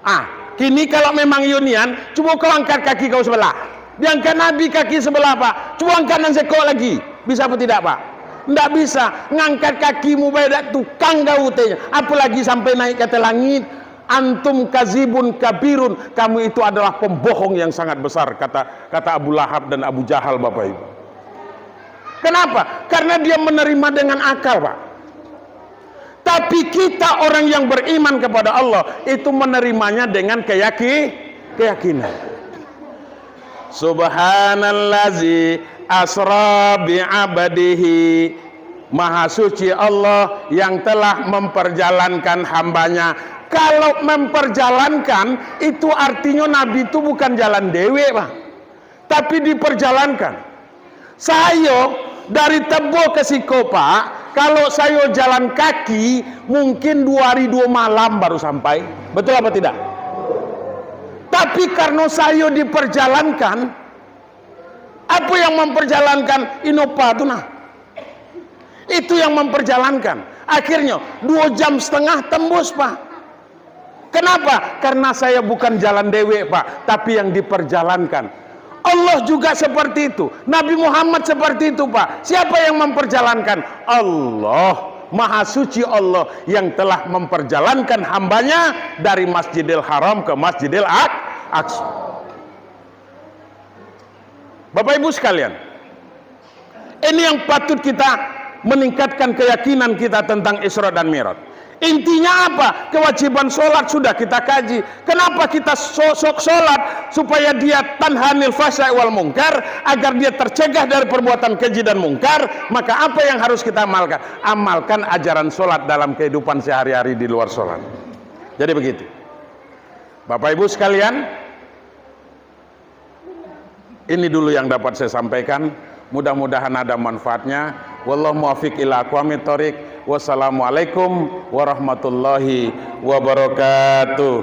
Ah, kini kalau memang iyo nian, cubo kau angkat kaki kau sebelah. Diangkat Nabi kaki sebelah, Pak. Cubo angkat nan sekok lagi. Bisa apa tidak, Pak? Ndak bisa. Ngangkat kakimu bae dak tukang kau, katanya. Apalagi sampai naik ke atas langit. "Antum kazibun kabirun. Kamu itu adalah pembohong yang sangat besar," kata, kata Abu Lahab dan Abu Jahal, Bapak Ibu. Kenapa? Karena dia menerima dengan akal, Pak. Tapi kita orang yang beriman kepada Allah, itu menerimanya dengan keyaki-, keyakinan. Subhanallazi asra bi abdihi. Maha suci Allah yang telah memperjalankan hambanya. Kalau memperjalankan, itu artinya Nabi itu bukan jalan dewek, Pak. Tapi diperjalankan. Sayo dari Tebo ke siko, Pak, kalau sayo jalan kaki, mungkin dua hari dua malam baru sampai. Betul apa tidak? Tapi karena sayo diperjalankan, apa yang memperjalankan? Innova tu nah. Itu yang memperjalankan. Akhirnya, dua jam setengah tembus, Pak. Kenapa? Karena saya bukan jalan dewek, Pak, tapi yang diperjalankan. Allah juga seperti itu. Nabi Muhammad seperti itu, Pak. Siapa yang memperjalankan? Allah. Maha suci Allah yang telah memperjalankan hambanya dari Masjidil Haram ke Masjidil Aq-, Aqsa. Bapak Ibu sekalian, ini yang patut kita meningkatkan keyakinan kita tentang Isra dan Mi'raj. Intinya apa? Kewajiban sholat sudah kita kaji. Kenapa kita so-, sok sholat? Supaya dia tanha anil fahsya'i wal mungkar, agar dia tercegah dari perbuatan keji dan mungkar. Maka apa yang harus kita amalkan? Amalkan ajaran sholat dalam kehidupan sehari-hari di luar sholat. Jadi begitu. Bapak Ibu sekalian, ini dulu yang dapat saya sampaikan. Mudah-mudahan ada manfaatnya. Wallahu muwaffiq ila aqwamit thoriq. Wassalamualaikum warahmatullahi wabarakatuh.